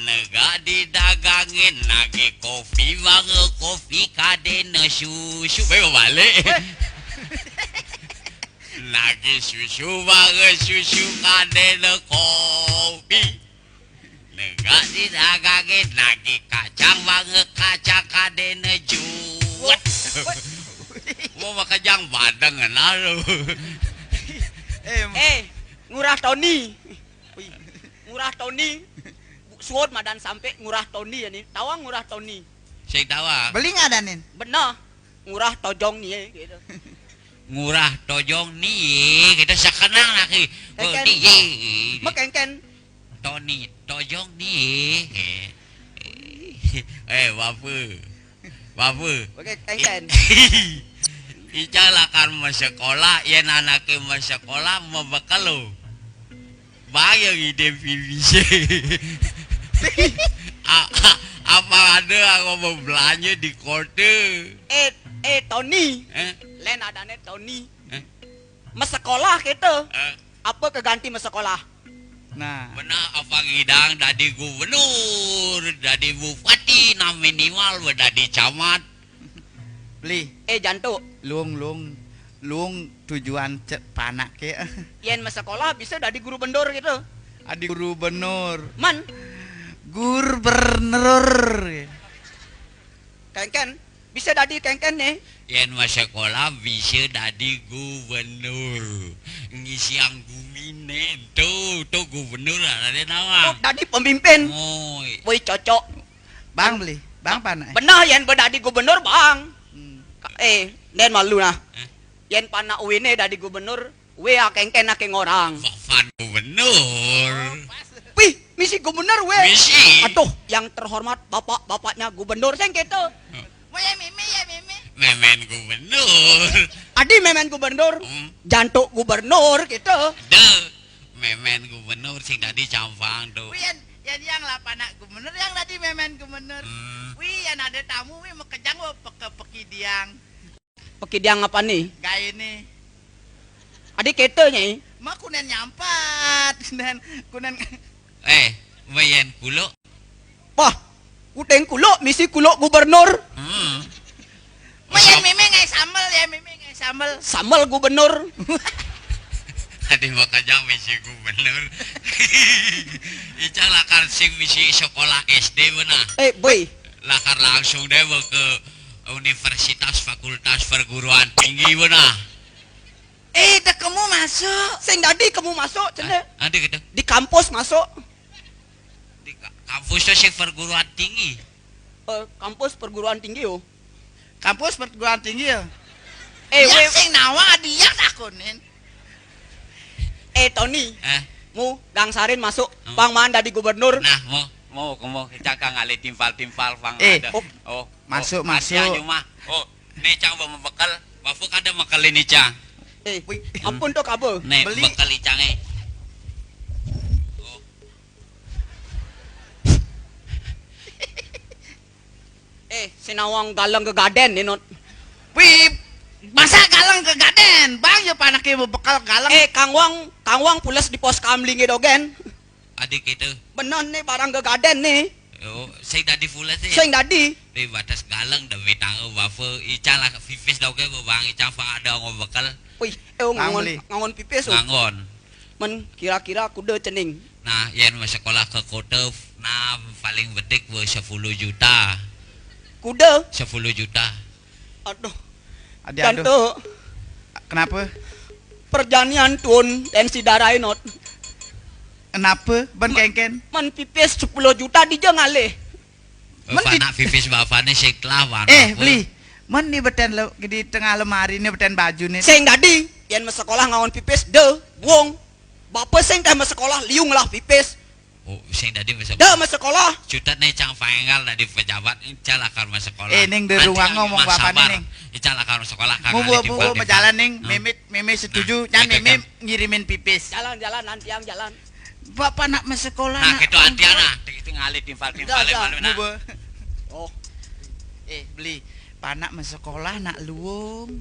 Negak didagangin nagih kopi, mara kopi kadéna susu. Baik balik. Eh. Nagih susu, mara susu kadéna kopi. Negak didagangin nagih kacang, mara kacang kadéna juwet. Mau makejang badeng ngenah lu. Eh, Ngurah Toni. Ngurah Toni. Suud madan sampé Ngurah Toni ya nih. Tawang Ngurah Toni. Sing tawang. Beli ngadanin. Bener. Ngurah Tojong nie, gitu. Ngurah Tojong nie, gitu, sakenang lagi. Kénkén. Nie. Mah kénkén. Toni Tojong nie. Eh, bapa. Bapa. Oké, kénkén. Ica lakar masekolah, yén anaké masekolah, mabekel lo. Bayar ide bisa. A-, a-, apa ada aku mau belanja di kota? Eh, eh, Toni. Eh? Lén adané Toni. Eh? Masekolah kita. Eh? Apa keganti masekolah? Nah. Benar apa ngidang dadi gubernur, dadi bupati, nah minimal wé dadi camat. Beli. Eh, jantuk. Luung, luung, luung tujuan cék panaké. Yén masekolah bisa dadi guru bendur gitu. Adi guru benur. Man. Gubernur. Kénkén. Bisa dadi kénkén nih. Yén masekolah bisa dadi gubernur. Ngisiang guminé. Tuh, tuh gubernur adané nawa. Oh, dadi pemimpin. Oh, i- Woi, cocok. Bang beli, bang panak. Bener, yén ba dadi gubernur, bang. Hmm. Ka-, eh, Dén malu nah. Eh? Yén panak uwiné dadi gubernur, wé akéngkén aké ngorang. Bapak gubernur. Wih, misi gubernur wé. Misi. Aduh, yang terhormat bapak-bapaknya gubernur, sing gitu. Mau ya mémé, ya mémé. Mémén gubernur. Adi mémén gubernur. Hmm. Jantuk gubernur gitu. Deh, mémén gubernur sing dadi campang tuh. Wih, yén, yén yang lah panak gubernur, yang dadi mémén gubernur. Hmm. Wih, yén ada tamu, wih, makejang, wah, peke-, pekidiang. Pekidiang apa nih? Gaé nih. Adi kéto, Nyai. Mah kunén nyampat, kunén, kunén. Eh, wé yén kulo. Pah, misi kuluk gubernur. Hmm. Mah, yén mimi ngai sambel, yén mimi ngai sambel. Sambel gubernur. Tadi makanya misi gubernur. Ica lakar sing misi sekolah S D beuna. Eh, boy. Lakar langsung deh ke universitas, fakultas, perguruan tinggi beuna. Eh, dek kamu masuk. Sing dadi kamu masuk, cenah. Ah, ada gitu. Di kampus masuk. Di ka-, kampus tuh sing perguruan tinggi. Eh, kampus perguruan tinggi, yo. Kampus perguruan tinggi, yo. Eh, ya, wé, sing nawa dia takunin. Eh, Tony. Eh? Mu gangsarin masuk. Hmm. Pang maan dadi gubernur. Nah, mau, mau, mau, cang kang ngalih timpal-timpal, pang. Eh, ada. Oh, oh, masuk, oh, masuk. Ada, Juma. Oh, né cang bawa bekel. Bapak kada mekelin icang. Eh, wih, ampun tuh, kabel. Né, beli. Bekel icang, eh. Oh. Eh, sinawang galang gegaden, Ninot. Wih, masa galang gegaden? Bang, ya panaké bekel galang. Eh, kangwang, kangwang pules di pos kamlinge dogén. Adik itu. Bener nih, barang gegaden nih. Oh, sing dadi pules sih. Sing dadi. Di batas galang demi tangga bape. Ica lah pipis dogén, bang. Ica pang ada ngomong bekel. Wih, eh, ngangon, ngangon pipis, oh. Ngangon. Men kira-kira kuda cening. Nah, yén mau sekolah ke kota, nah, paling bedik be sepuluh juta. Kuda? Sepuluh juta. Aduh. Adi, aduh. Kenapa? Perjanian tuun tensi darah, Inot. Kenapa? Ban kéngkén. Men pipis sepuluh juta dija ngalih. Men di- Bapak nak pipis bapak nih sing telah, Wan. Eh, apa? Beli. Men ni beten lo, di tengah lemari ni beten baju ni. Sing dadi, yén mau sekolah ngangon pipis, deh, buang. Bapa sing teh mau sekolah, liung lah pipis. Oh, sing dadi mau sekolah. Deh, mau sekolah. Cutet nih cang paénggal dadi pejabat, ica lakar mau sekolah. Eh, Ning, di ruang ngomong bapak nih, Ning. Ica lakar mau sekolah, kang. Mau bawa, mau jalan, Ning. Nah. Mimit, Mimit setuju. Nah, nyan itu Mimit kan ngirimin pipis. Jalan, jalan, nanti yang jalan. Bapak nak mau sekolah, nah, nak gitu, antian, nah. Ting, ting, ngalih timpal-timpal. Dah, dah, malu, nah. Muba. Oh. Eh, Beli. Panak mau sekolah nak luung.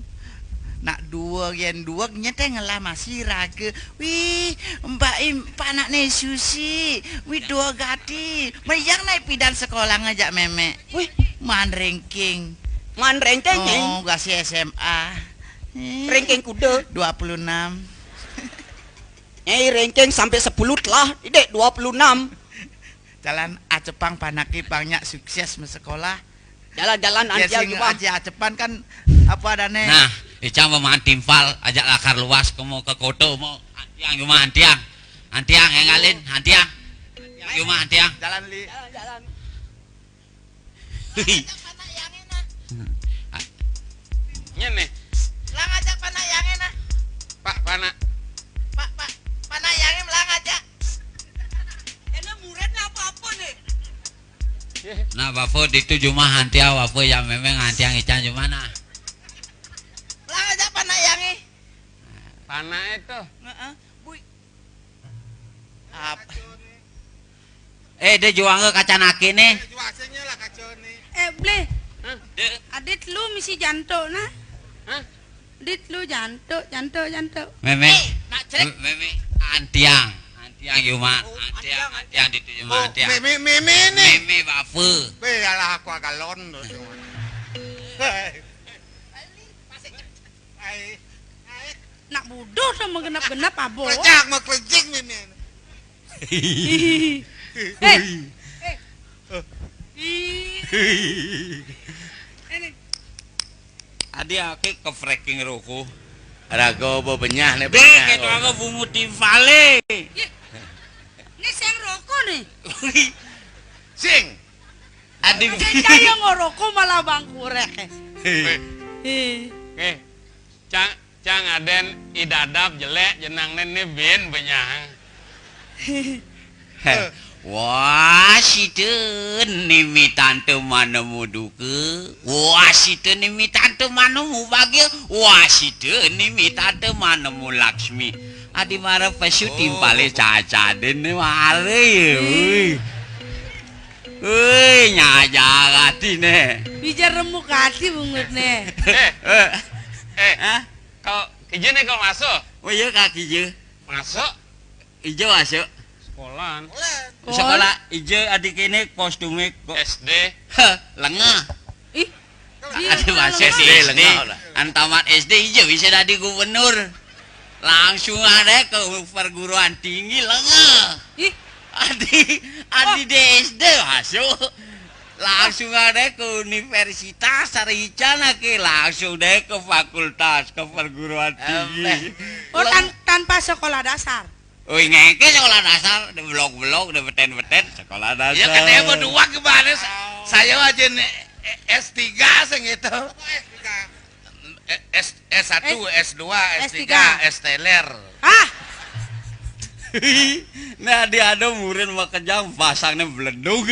Nak dua, yén dua, nyeteng lah masih raga. Wih, Mbak Im, panak né susi. Wih, dua gati. Mayang naik pidan sekolah ngajak mémé. Wih, man ranking. Man ranking, eh? Oh, gasi S M A. Eh, ranking kuda. Dua puluh enam. Nyai ranking sampai sepuluh telah, idek dua puluh enam. Jalan acepang panaké pang nyak sukses mau sekolah. Jalan-jalan. Ya, antiang sing cuma aja acepan kan apa adané? Nah, icang mau makan timpal, ajak lakar luas, ke mau ke koto, mau antiang cuma antiang. Antiang yang ngalin, antiang. Antiang cuma antiang. Jalan, Li. Jalan-jalan. Nya nih. Lang aja panak yang enak. Pak, panak. Pak, Pak, panak yang enak, lang aja. Enak muridnya apa-apa nih. Nah, Bapak ditu cuma hantiau apa yang memang hantiang ican cuma nah. Lang aja panak yang enak. Panak itu. Heeh. Bui. Ap-, eh, dia juang ke kaca naki nih. Eh, Blé. Hah? Adit lu misi janto nah. Hah? Adit lu janto, janto, janto. Meme. Eh, nak cerik. Meme, antiang. Antiang Yuma. Oh, antiang, antiang, antiang di tu Yuma, oh, antiang. Meme, meme nih. Meme bape. Be, alah aku agak lon. Ai. Nak buduh sama genap-genap abo. Kejak mau kejik meme. Ih. Eh. Eh. Ih. Ini. Adi ake ke freaking roko. Raga bebenyah ne. Dek, bebenyah itu roko. Aku bungu timpale. Ih. Ini sing roko nih. Sing. Adi. Sing kaya ngoroko malah bangkurek. Eh. Eh. Eh. Cang Cang aden idadap jelek jenang nen ni bin benyang. Heh. Wah, sida nimi tante manemu duka. Wah, sida nimi tante manemu bahagia. Wah, sida nimi tante manemu Laksmi. Adi mara pesu timpale cacaden ni mara ya. Wih. Wih, nyajar atine. Bijar remuk ati bungutne. Eh. Eh. Hah? Kau kija nih kau masuk? Oh iya, Kak, kija. Masuk? Ija masuk. Sekolah. Sekolah ija adi kéné kostumé kok. S D. Heh, lengeh. Ih, adi masih S D, lengeh. An tamat S D ija bisa dadi gubernur. Langsung ada ke perguruan tinggi lengeh. Ih. Adi, adi di S D masuk. Langsung ada ke universitas, sarjana ke, langsung deh ke fakultas, ke perguruan tinggi. Oh, tan-, tanpa sekolah dasar. Wih, ngéngké sekolah dasar, di blok-blok, di beten-beten, sekolah dasar. Ya, katanya mau dua gimana? Sa-, saya aja nih, eh, S tiga sing itu. Eh, S, S satu, S dua, S tiga, S teler. Ah! Nah, di ada murid makejang pasangnya beledug.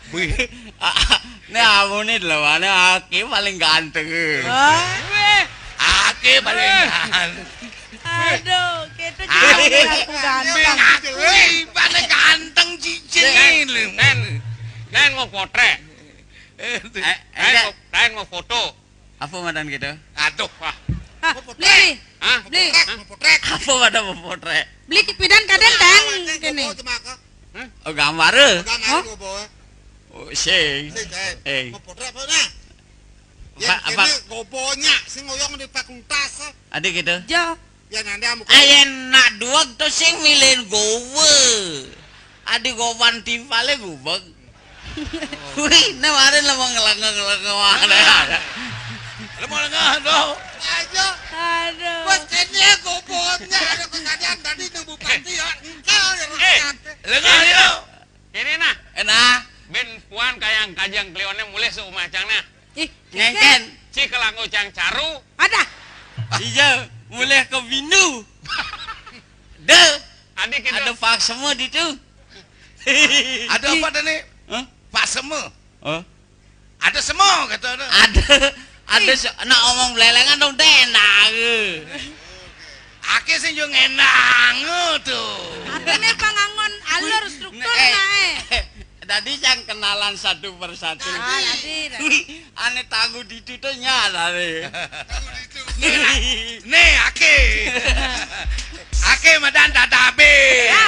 Wih, ah, ah, nah, amun ini lawannya Aki paling ganteng. Ah. Aki paling ganteng. Aduh, gitu juga aku ganteng. Wih, pada ganteng cincin ini. Lain, lain mau potret. Eh, lain mau, lain mau foto. Apa madan gitu? Aduh, wah. Hah, beli. Hah? Beli. Mau potret, mau potret. Apa madan mau potret? Beli pidan kadén tén kéné. Oh, gambar. Gambar. Oh, sing. Sing, eh. Eh. Mau potret apa nah? Apa, apa? Ini gobonya, sing ngoyong di fakultas. Ada gitu? Jo. Ya, nanti amu. Ayen nak duweg to sing milih gowe. Adi gowan timpale gubeg. Wih, ne warin lemong lengeng-lengeng wae. Lemong lengeng to. Ayo. Aduh. Bos kene gobonnya ada kejadian tadi nang bupati ya. Engkel ya. Eh, lengah yo. Kene nah. Enak. Ben puan kayang kajeng klioné mulih seumah cang nah. Ih, ngéngkén. Ci kelanggo cang caru. Ada. Iya, mulih ke bindu. Deh. Adik itu. Ada pak semua di tu. Ada apa tadi? Hah? Pak semua. Oh. Ada semua kata ada. Ada, ada. Ih. Se-, nak omong belelengan dong, tenang. Ake sing yo ngenang tuh. Atene pangangon alur struktur. Nah, eh. Tadi yang kenalan satu persatu. Ah, tadi, tadi. Ane tanggu ditu to nyala le. Nih, ake. Ake madan dadabe. Ya.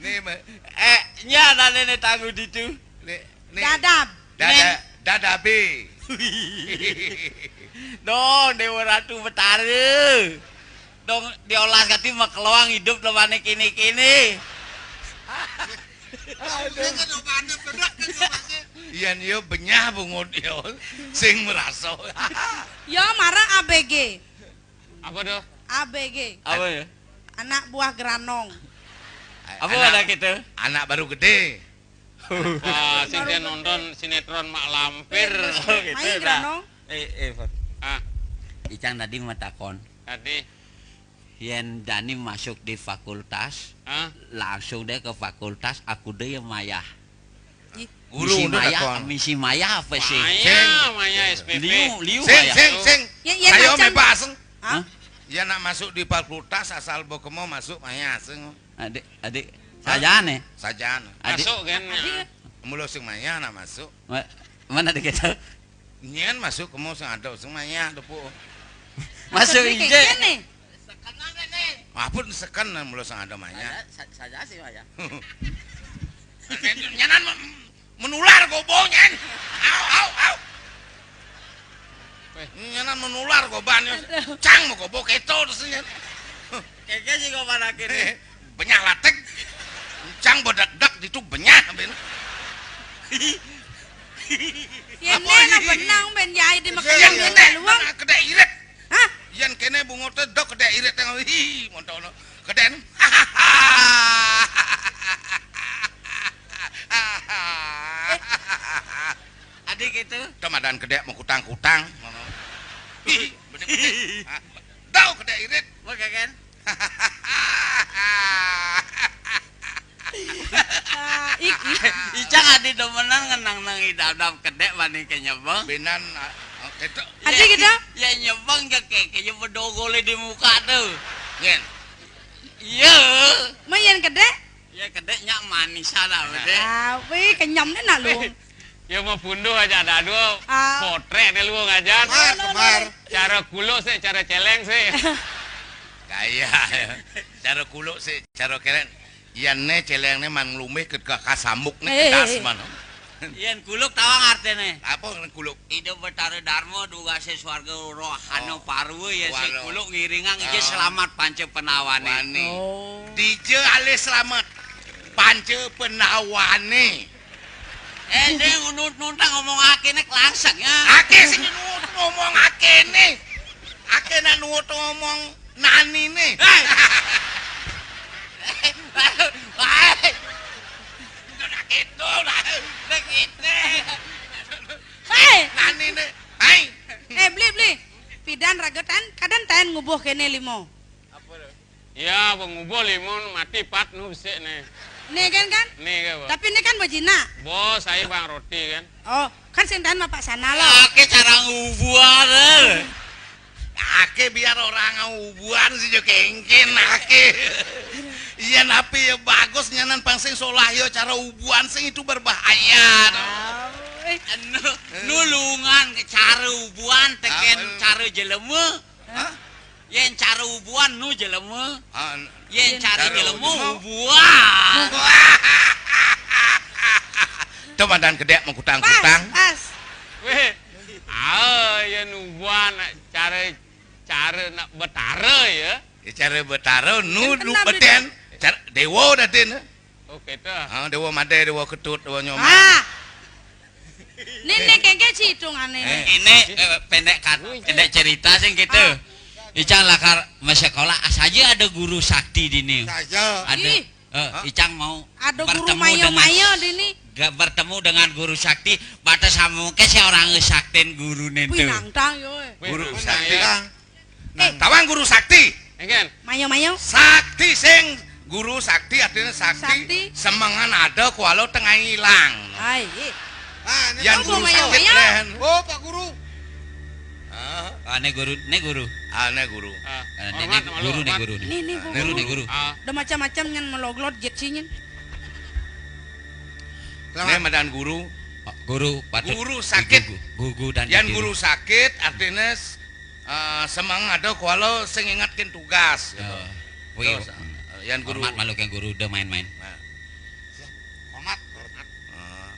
Nih, ma-, eh, nyala ne tanggu ditu. Nih, nih. Dadab. Dada, dadabe. Dong, Dewa Ratu Betara. Dong, diolas kati makeloang hidup lemane kini-kini. Aduh. Yen yo benyah bungut yo sing merasa. Yo mara A B G. Apa tuh? A B G. Apa ya? Anak buah geranong. Apa ada kita? Anak baru gede. Wah, sing dia nonton sinetron Mak Lampir. Oh, gitu. Main geranong. Eh, eh, Fat. Ah. Icang tadi matakon. Tadi. Yen Dani masuk di fakultas, hah? Langsung deh ke fakultas, aku deh yang mayah. Ih. Guru misi mayah, takon. Misi mayah apa sih? Mayah, sing. Mayah S P P. Liu, liu sing, mayah. Sing, sing. Ya, ya, saya bebas. Hah? Ya nak masuk di fakultas asal bokemo masuk mayah sing. Adik, adik. Hah? Sajane. Sajane. Adik. Masuk kan? Adik. Mula sing mayah nak masuk. Ma-, mana dikit? Nyen masuk kemo sing ada sing mayah depu. Masuk ije. Apa seken mula sing ada mayah? Saja, sa-, saja sih mayah. Nyenan me-, menular gobo nyen. Au, au, au. Nyenan menular goban. Aduh. Cang mau gobo keto terus nyen. Keke sih goban akhirnya. Benyah latek. Cang bedak-dak ditu benyah, ben. Yen apa né ini? Benang, ben jahit di. Yen makan kéné, luang. Kedek irit. Hah? Yen kéné bungut dok kedek irit tengok. Hi, montok no. Kedek. Eh. Adik itu. Temadan kedek mau kutang-kutang. Hi, bener-bener. Hah? Dok kedek irit. Mau kan? Ah, iki. Icang adi demenan ngenang nang idam-dam kedek banding ke nyebeng. Benan, ah, itu. Adi gitu? Ya nyebeng ya ke, ke nyebeng dogole di muka tuh. Nyen. Iya. Mayan kedek? Ya kedek nyak manis ada betul. Tapi kenyam deh nak lu. Ya mau punduh aja ada dua. Ah. Potret deh lu ngajar. Kemar, kemar. Cara kulo sih, cara celeng sih. Kaya. Cara kuluk sih, cara keren. Yan né céléngné man nglumbih ké ka-, kasambuk né. Eh, kedas eh, eh. Man. Yén kuluk tawang artiné. Apa kuluk? Ida Betara Darma dugasé swarga rohana. Oh. Parwa, ya sing waduh. Kuluk ngiringang ija. Oh. Selamat panca penawané. Wani. Oh. Dija alih selamat panca penawané. Eh, sing nuntang ngomong akéné kelangseng ya. Aké sing nuntang ngomong akéné. Aké nak nuntang ngomong naniné. Hei. Hei. Udah gitu lah. Udah gitu. Hei. Naniné. Hai. Eh, beli, beli. Pidan raga tan, kadén tan ngubuh kéné lima. Apa tuh? Ya, pangubuh limun mati pat nu besik né. Né kan, kan? Né ké, Pak. Tapi né kan bajinak. Bos, saya bang roti kan. Oh, kan sing tahan bapak sana lo. Aké cara ngubuhan, eh. Aké biar orang ngubuhan sih jo kéngkén aké. Iya, napi ya bagus nyanan pang sing solah ya cara ubuhan sing itu berbahaya. Oh, eh. Anu, nulungan cara ubuhan tekén apa? Cara jelema. Hah? Yén cara ubuhan nu jelema. Ah, n-, yén cara cara jelema jelema. Ubuhan. Tuh madan kedék mengkutang-kutang. Pas, pas. Wéh. Ah, yén ubuhan cara, cara nak betara ya. Ya, cara betara nu. Kan nu kena beden. Cara déwa dadin. Oh, kéto. Ha, Déwa Madé, Déwa Ketut, Déwa Nyoman. Ah. Né, né, kéngkén sih hitungané. Eh. Ini, eh, pendek kat-, pendek cerita sing kéto. Ah. Icang lakar masekolah, saja ada guru sakti dini. Saja. Ada. Ih. Eh, hah? Icang mau ada guru bertemu dengan mayo-mayo dini. Ga-, bertemu dengan guru sakti, batas samuké si orang saktin guru nénto. Wih, nangtang yo, eh. Guru sakti. Nangtang. Eh. Tawang guru sakti. Engkén. Mayo, mayo. Sakti sing guru sakti artinya sakti. Sakti. Semengan ada kuala tengah ilang. Hai. Ah, ini yan guru mayo, sakti mayo. Lén. Oh, Pak Guru. Ah. Ah, né guru, né guru. Ah, né guru. Ah, ah, né, hormat né sama guru, lu, né hormat. Guru, né. Né, né guru. Guru, né guru. Ah. Ada macam-macam nyen meloglot jet sih nyen. Né madan guru. Pak guru patut guru sakit. Gugu, gugu dan yan ditiru. Guru sakit artinya s-, eh, semang ada kuala sing ingatkin tugas gitu. Eh, wih, terus, eh, yan guru. Hormat malu kén guru, udah main-main. Nah. Hormat, hormat. Eh,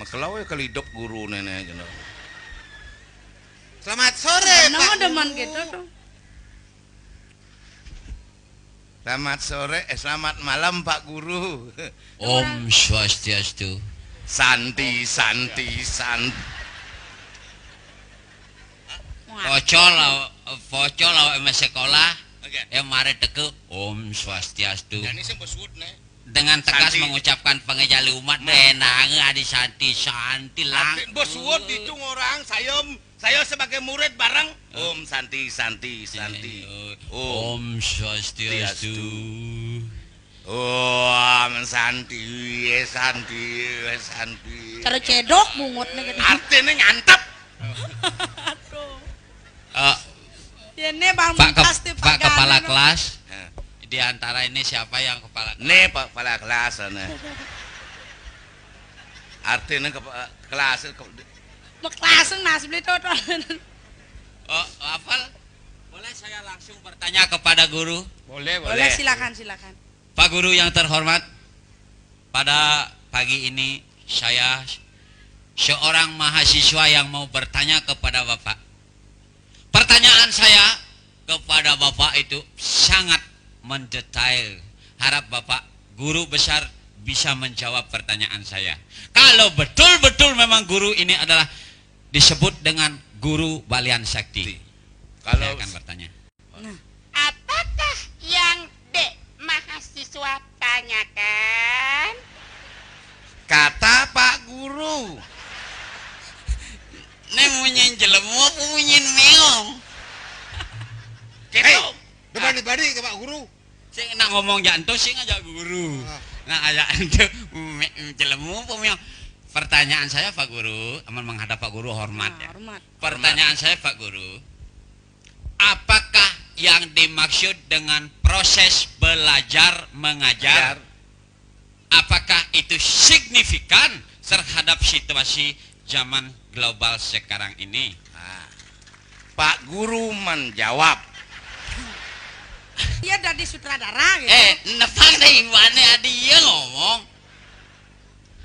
makelau ya kalau hidup guru néné gitu. Selamat sore, Pak Guru. Demen gitu tuh. Selamat sore, eh, selamat malam, Pak Guru. Om Swastiastu. Santi, santi, santi. Pocol, pocol awak masih sekolah. Oke. Ya mari teke Om Swastiastu. Dan ini sing bos suud né. Dengan tegas santi. Mengucapkan pangéjalan umat, nah. Deh, nang adi santi, santi lang. Bos suud itu orang saya Saya sebagai murid bareng, hah? Om Santi, Santi, Santi. Eh, Om. Om Swastiastu. Swastiastu. Om Santi, Santi, Santi. Cara cedok bungut nih gitu. Artinya nyantep. Aduh. Eh, ya, ini Bang Pak Kep-, Mumtaz tuh, Pak Pak Kepala Gandeng. Kelas, hah? Di antara ini siapa yang kepala kelas? Nih, Pak Kepala Kelas, sana. Artinya kepa-, kelas, ke-, Beklasen nas beli tuh. Oh, hafal? Boleh saya langsung bertanya kepada guru? Boleh, boleh. Boleh, silakan, silakan. Pak Guru yang terhormat, pada pagi ini saya seorang mahasiswa yang mau bertanya kepada Bapak. Pertanyaan saya kepada Bapak itu sangat mendetail. Harap Bapak guru besar bisa menjawab pertanyaan saya. Kalau betul-betul memang guru ini adalah disebut dengan guru Balian Sakti. Kalau saya akan bertanya. Nah. Apakah yang dek mahasiswa tanyakan? Kata Pak Guru. Né munyin jelema apa munyin méong? Hei, dibalik-balik ke Pak Guru. Sing nak ngomong jak ento sing aja guru. Ah. Nak aja ento mé-, jelema apa méong? Pertanyaan saya Pak Guru, amun menghadap Pak Guru hormat. Nah, ya. Hormat. Pertanyaan saya Pak Guru, apakah yang dimaksud dengan proses belajar mengajar? Mengajar. Apakah itu signifikan terhadap situasi zaman global sekarang ini? Nah, Pak Guru menjawab. Iya, dadi sutradara gitu. Eh, nepang deh iwane adi iya ngomong.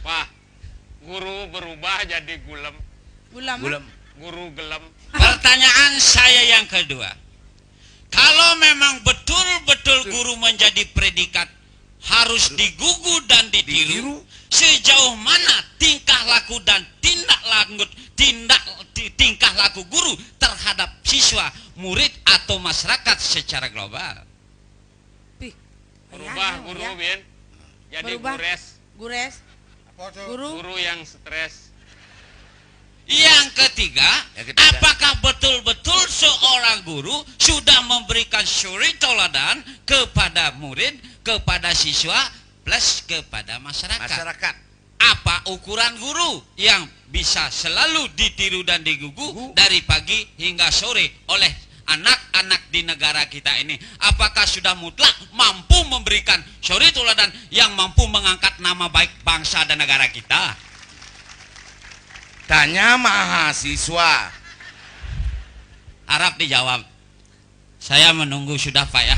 Wah, guru berubah jadi gulem. Gulem. Gulem. Guru gelem. Pertanyaan saya yang kedua. Kalau memang betul-betul guru menjadi predikat harus digugu dan ditiru, sejauh mana tingkah laku dan tindak lanjut, tindak ti- tingkah laku guru terhadap siswa, murid atau masyarakat secara global? Berubah guru, Bin. Jadi gures. Gures. Guru. Guru yang stres. Yang ketiga, apakah betul-betul seorang guru sudah memberikan suri toladan kepada murid, kepada siswa, plus kepada masyarakat? Masyarakat. Apa ukuran guru yang bisa selalu ditiru dan digugu dari pagi hingga sore oleh anak-anak di negara kita ini? Apakah sudah mutlak mampu memberikan suri toladan yang mampu mengangkat nama baik bangsa dan negara kita? Tanya mahasiswa. Harap dijawab. Saya menunggu sudah, Pak, ya.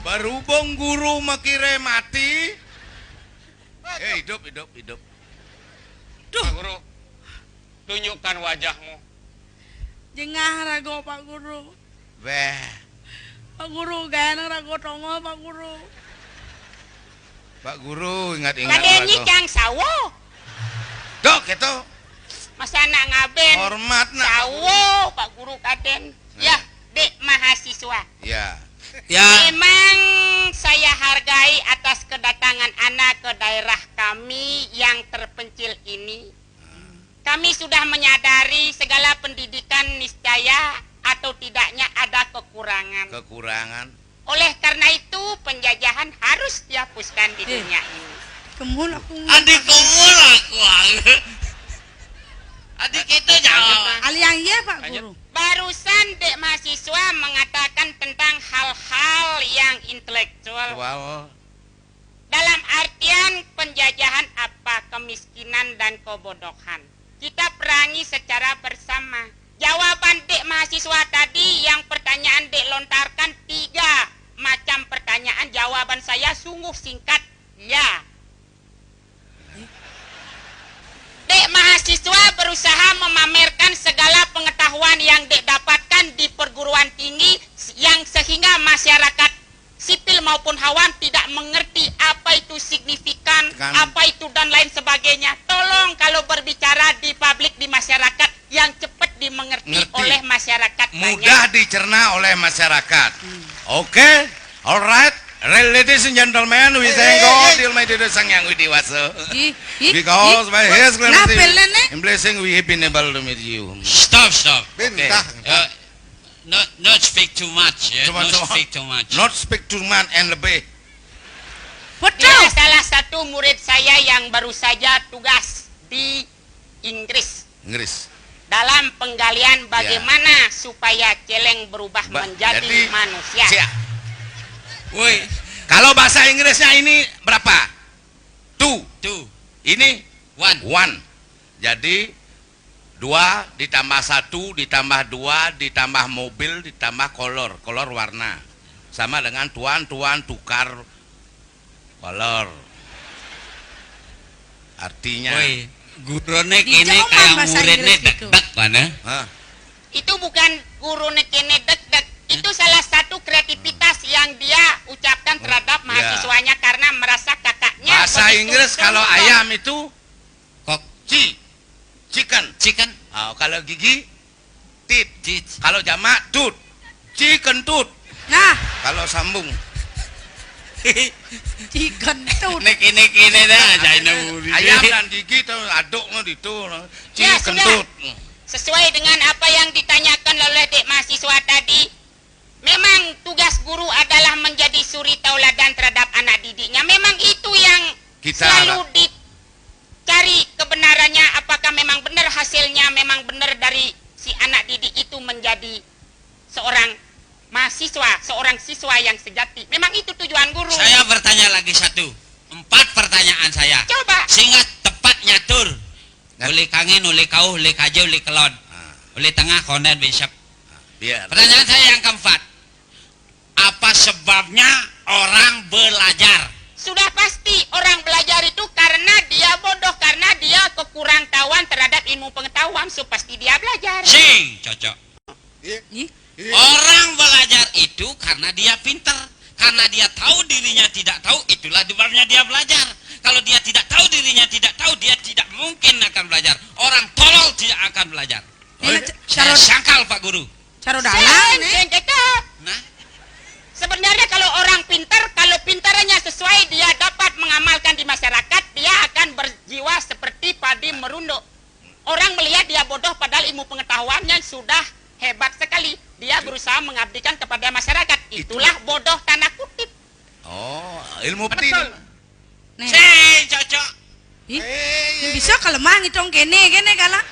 Berhubung guru makire mati. Eh, hidup, hidup, hidup. Pak Guru, tunjukkan wajahmu. Jengah rago, Pak Guru. Weh. Pak Guru, gaya nang rago tongol, Pak Guru. Pak Guru, ingat-ingat rago. Kadenya cang sawo. Dok, gitu. Masa anak ngaben. Hormat, nak. Sawo, Pak Guru kaden. Ya, Dek mahasiswa. Ya. Ya. Memang saya hargai atas kedatangan Ana ke daerah kami yang terpencil ini. Kami sudah menyadari segala pendidikan niscaya atau tidaknya ada kekurangan. Kekurangan. Oleh karena itu, penjajahan harus dihapuskan di dunia ini. Kemul aku. Adi kemul aku. Adi kita jawab. Aliang iya, Pak Guru. Barusan Dek mahasiswa mengatakan tentang hal-hal yang intelektual. Dalam artian penjajahan apa kemiskinan dan kebodohan. Kita perangi secara bersama. Jawaban Dek mahasiswa tadi yang pertanyaan Dek lontarkan tiga macam pertanyaan, jawaban saya sungguh singkat, ya. Dek mahasiswa berusaha memamerkan segala pengetahuan yang Dek dapatkan di perguruan tinggi yang sehingga masyarakat sipil maupun awam tidak mengerti apa itu signifikan, apa itu dan lain sebagainya. Tolong kalau berbicara di publik, di masyarakat, yang cepat dimengerti oleh masyarakat banyak. Mudah dicerna oleh masyarakat. Oke, alright. Ladies and gentlemen, we thank God, the Almighty, the Sang Yang Widi Wasa. Because by His clemency and blessing, we have been able to meet you. Stop, stop. Bin, entah. Uh, not, not speak too much, ya. Not speak too much. Not speak too much and lebih. Betul. Dia salah satu murid saya yang baru saja tugas di Inggris. Inggris. Dalam penggalian bagaimana supaya celeng berubah menjadi manusia. Woi. Kalau bahasa Inggrisnya ini berapa? Two. Two. Ini one. One. Jadi, dua ditambah satu ditambah dua ditambah mobil ditambah kolor. Kolor warna. Sama dengan tuan, tuan, tukar, kolor. Artinya. Woi, gurune kene kayak muridnya dekdek mana? Hah? Itu bukan gurune kene dekdek. Itu salah satu kreativitas yang dia ucapkan terhadap mahasiswanya karena merasa kakaknya begitu sombong. Bahasa Inggris kalau ayam itu kok? Chi. Chicken. Chicken. Ah, kalau gigi? Teeth. Teeth. Kalau jamak, tooth. Chi kentut. Nah. Kalau sambung. Chi kentut. Ini, ini, ini dah, China muri. Ayam dan gigi tuh aduk mah itu. Chi kentut. Ya, sudah. Sesuai dengan apa yang ditanyakan oleh Dek mahasiswa tadi, memang tugas guru adalah menjadi suri tauladan terhadap anak didiknya. Memang itu yang selalu dicari kebenarannya, apakah memang benar hasilnya, memang benar dari si anak didik itu menjadi seorang mahasiswa, seorang siswa yang sejati. Memang itu tujuan guru. Saya bertanya lagi satu. Empat pertanyaan saya. Coba. Sehingga tepat nyatur. Nah. Uli kangin, uli kauh, uli kaja, uli kelon. Ah. Beli tengah konden bisep. Biar. Pertanyaan saya yang keempat. Apa sebabnya orang belajar? Sudah pasti orang belajar itu karena dia bodoh, karena dia kekurang tahuan terhadap ilmu pengetahuan, so pasti dia belajar. Sing, cocok. Ih. Orang belajar itu karena dia pinter. Karena dia tahu dirinya tidak tahu, itulah sebabnya dia belajar. Kalau dia tidak tahu dirinya tidak tahu, dia tidak mungkin akan belajar. Orang tolol tidak akan belajar. Ini Saya sangkal, Pak Guru. Caro dalang, sing, nih. Sing, gitu. Nah. Sebenarnya kalau orang pintar, kalau pintarannya sesuai, dia dapat mengamalkan di masyarakat, dia akan berjiwa seperti Padi Merunduk. Orang melihat dia bodoh, padahal ilmu pengetahuannya sudah hebat sekali. Dia berusaha mengabdikan kepada masyarakat. Itulah bodoh tanda kutip. Oh, ilmu Betul. Nih. Sing, cocok. Ih, eh, iya, bisa iya. Kalau mang hitong kene, kene kalah.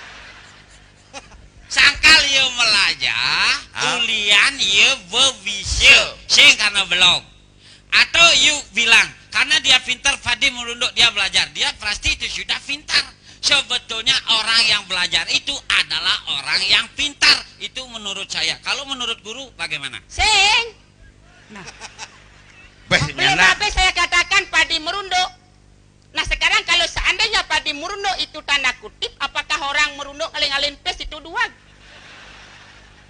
Sangkal ye melajah, ah. Ulian ye bebise. Sing karena belum. Atau you bilang, karena dia pintar, Fadi merunduk, dia belajar. Dia pasti itu sudah pintar. Sebetulnya orang yang belajar itu adalah orang yang pintar. Itu menurut saya. Kalau menurut guru, bagaimana? Sing. Nah. Belum habis saya katakan Padi merunduk. Nah, sekarang kalau seandainya Padi merunduk itu tanda kutip, apakah orang merunduk ngalih-ngalih pes itu dua?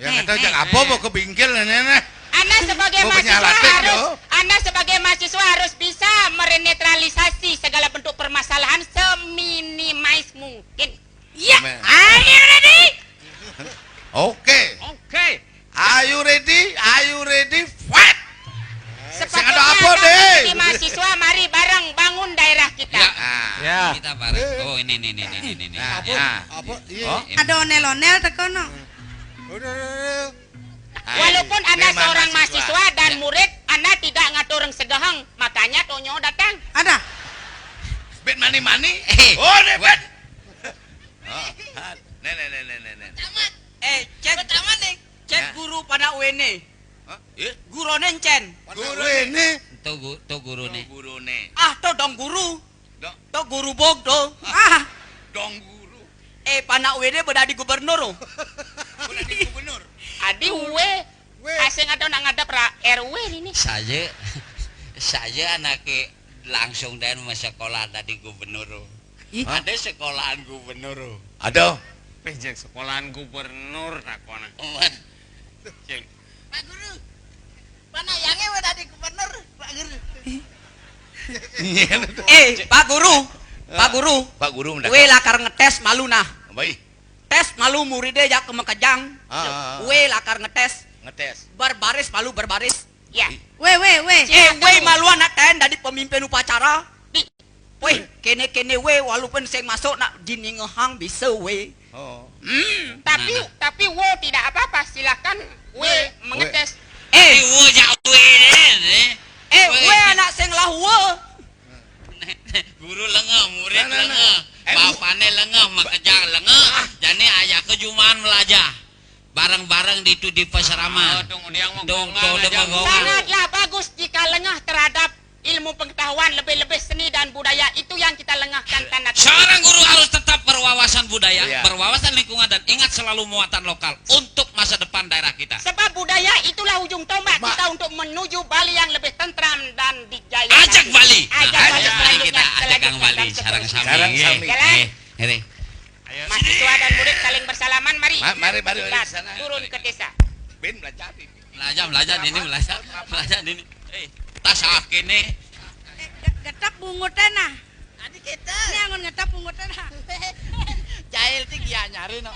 Yang eh, kata eh, jak apa eh. Mau ke bingkil ini nih? Anda sebagai mau mahasiswa harus, Anda sebagai mahasiswa harus bisa menetralisasi segala bentuk permasalahan seminimais mungkin. Iya. Are you ready? Oke. Oke. Are you ready? Are you ready? Fight. Sepatutnya ada apa, Ding? Mahasiswa, mari bareng bangun daerah kita. Ya. Ah. Ya. Kita bareng. Oh, ini, ini, ini, ini, ini. Nah, ya. Apa? Iya. Oh. Ada onel-onel teko no. Udah, udah, udah. Walaupun Anda seorang mahasiswa dan murid, Anda tidak ngatur segahang, makanya Tonyo datang. Ada. Bet mani-mani. Eh. Oh, nih, bet. Oh. Nih, nih, nih, nih, nih. Eh, cet. Cet guru pana uene. Hah? Iya? Gurone encen. Gurone. To gu-, to gurune. To gurune. Ah, to dong guru. Dong. To guru bog to. Ah. Dong guru. Eh, pana uene bedadi gubernur. Bedadi gubernur. Adi uwe. Asing ada nak ngadap ra R W ini. Saya, saya anaknya langsung dan sekolah tadi gubernur. Ih. Ada sekolahan gubernur. Ada. Pejek sekolahan gubernur takona. Cing. Pak Guru, mana yang ewe tadi gubernur, Pak Guru? Eh, Pak Guru, Pak Guru. Pak Guru mendadak. We lakar ngetes malu nah. Baik. Tes malu muride jak ke Mekejang. Ah, ah, ah. We lakar ngetes. Ngetes. Berbaris malu berbaris. Ya. We, we, we. Eh, we malu anak ten dari pemimpin upacara. Weh, kene-kene we, walaupun sing masuk nak diningehang bisa we. Oh. Hmm. Tapi, nah, nah. Tapi wo tidak apa-apa, silakan we mengetes. Eh, wo jak we deh. Eh, we anak sing lah wo. Guru lengeh, murid lengeh, bapane lengeh, makejang lengeh. Jani ayah kejumaan melajah. Bareng-bareng di itu di pasrama. Oh, dong, dia mau dong, gonggang dong, aja. Mau gonggang. Sangatlah bagus jika lengah terhadap ilmu pengetahuan, lebih-lebih seni dan budaya, itu yang kita lengahkan. Iya. Tanah. Seorang guru harus tetap berwawasan budaya, iya, berwawasan lingkungan, dan ingat selalu muatan lokal untuk masa depan daerah kita. Sebab budaya itulah ujung tombak kita untuk menuju Bali yang lebih tentram dan dijaya. Ajak Bali. Ajak Bali. Nah, Bali. Mari kita ajak Bali. Sarang sami. Sarang sami. Jalan. Nggih. Ayo. Mahasiswa dan murid saling bersalaman, mari. Ma-, mari, mari, mari, kita turun ke desa. Ben belajar ini. Belajar, belajar ini, belajar. Belajar ini. Eh, tas akene. Eh, ge-, getep bungutan nah. Tadi kita. Ini anggon getep bungutan nah. Jahil ti gianyare no.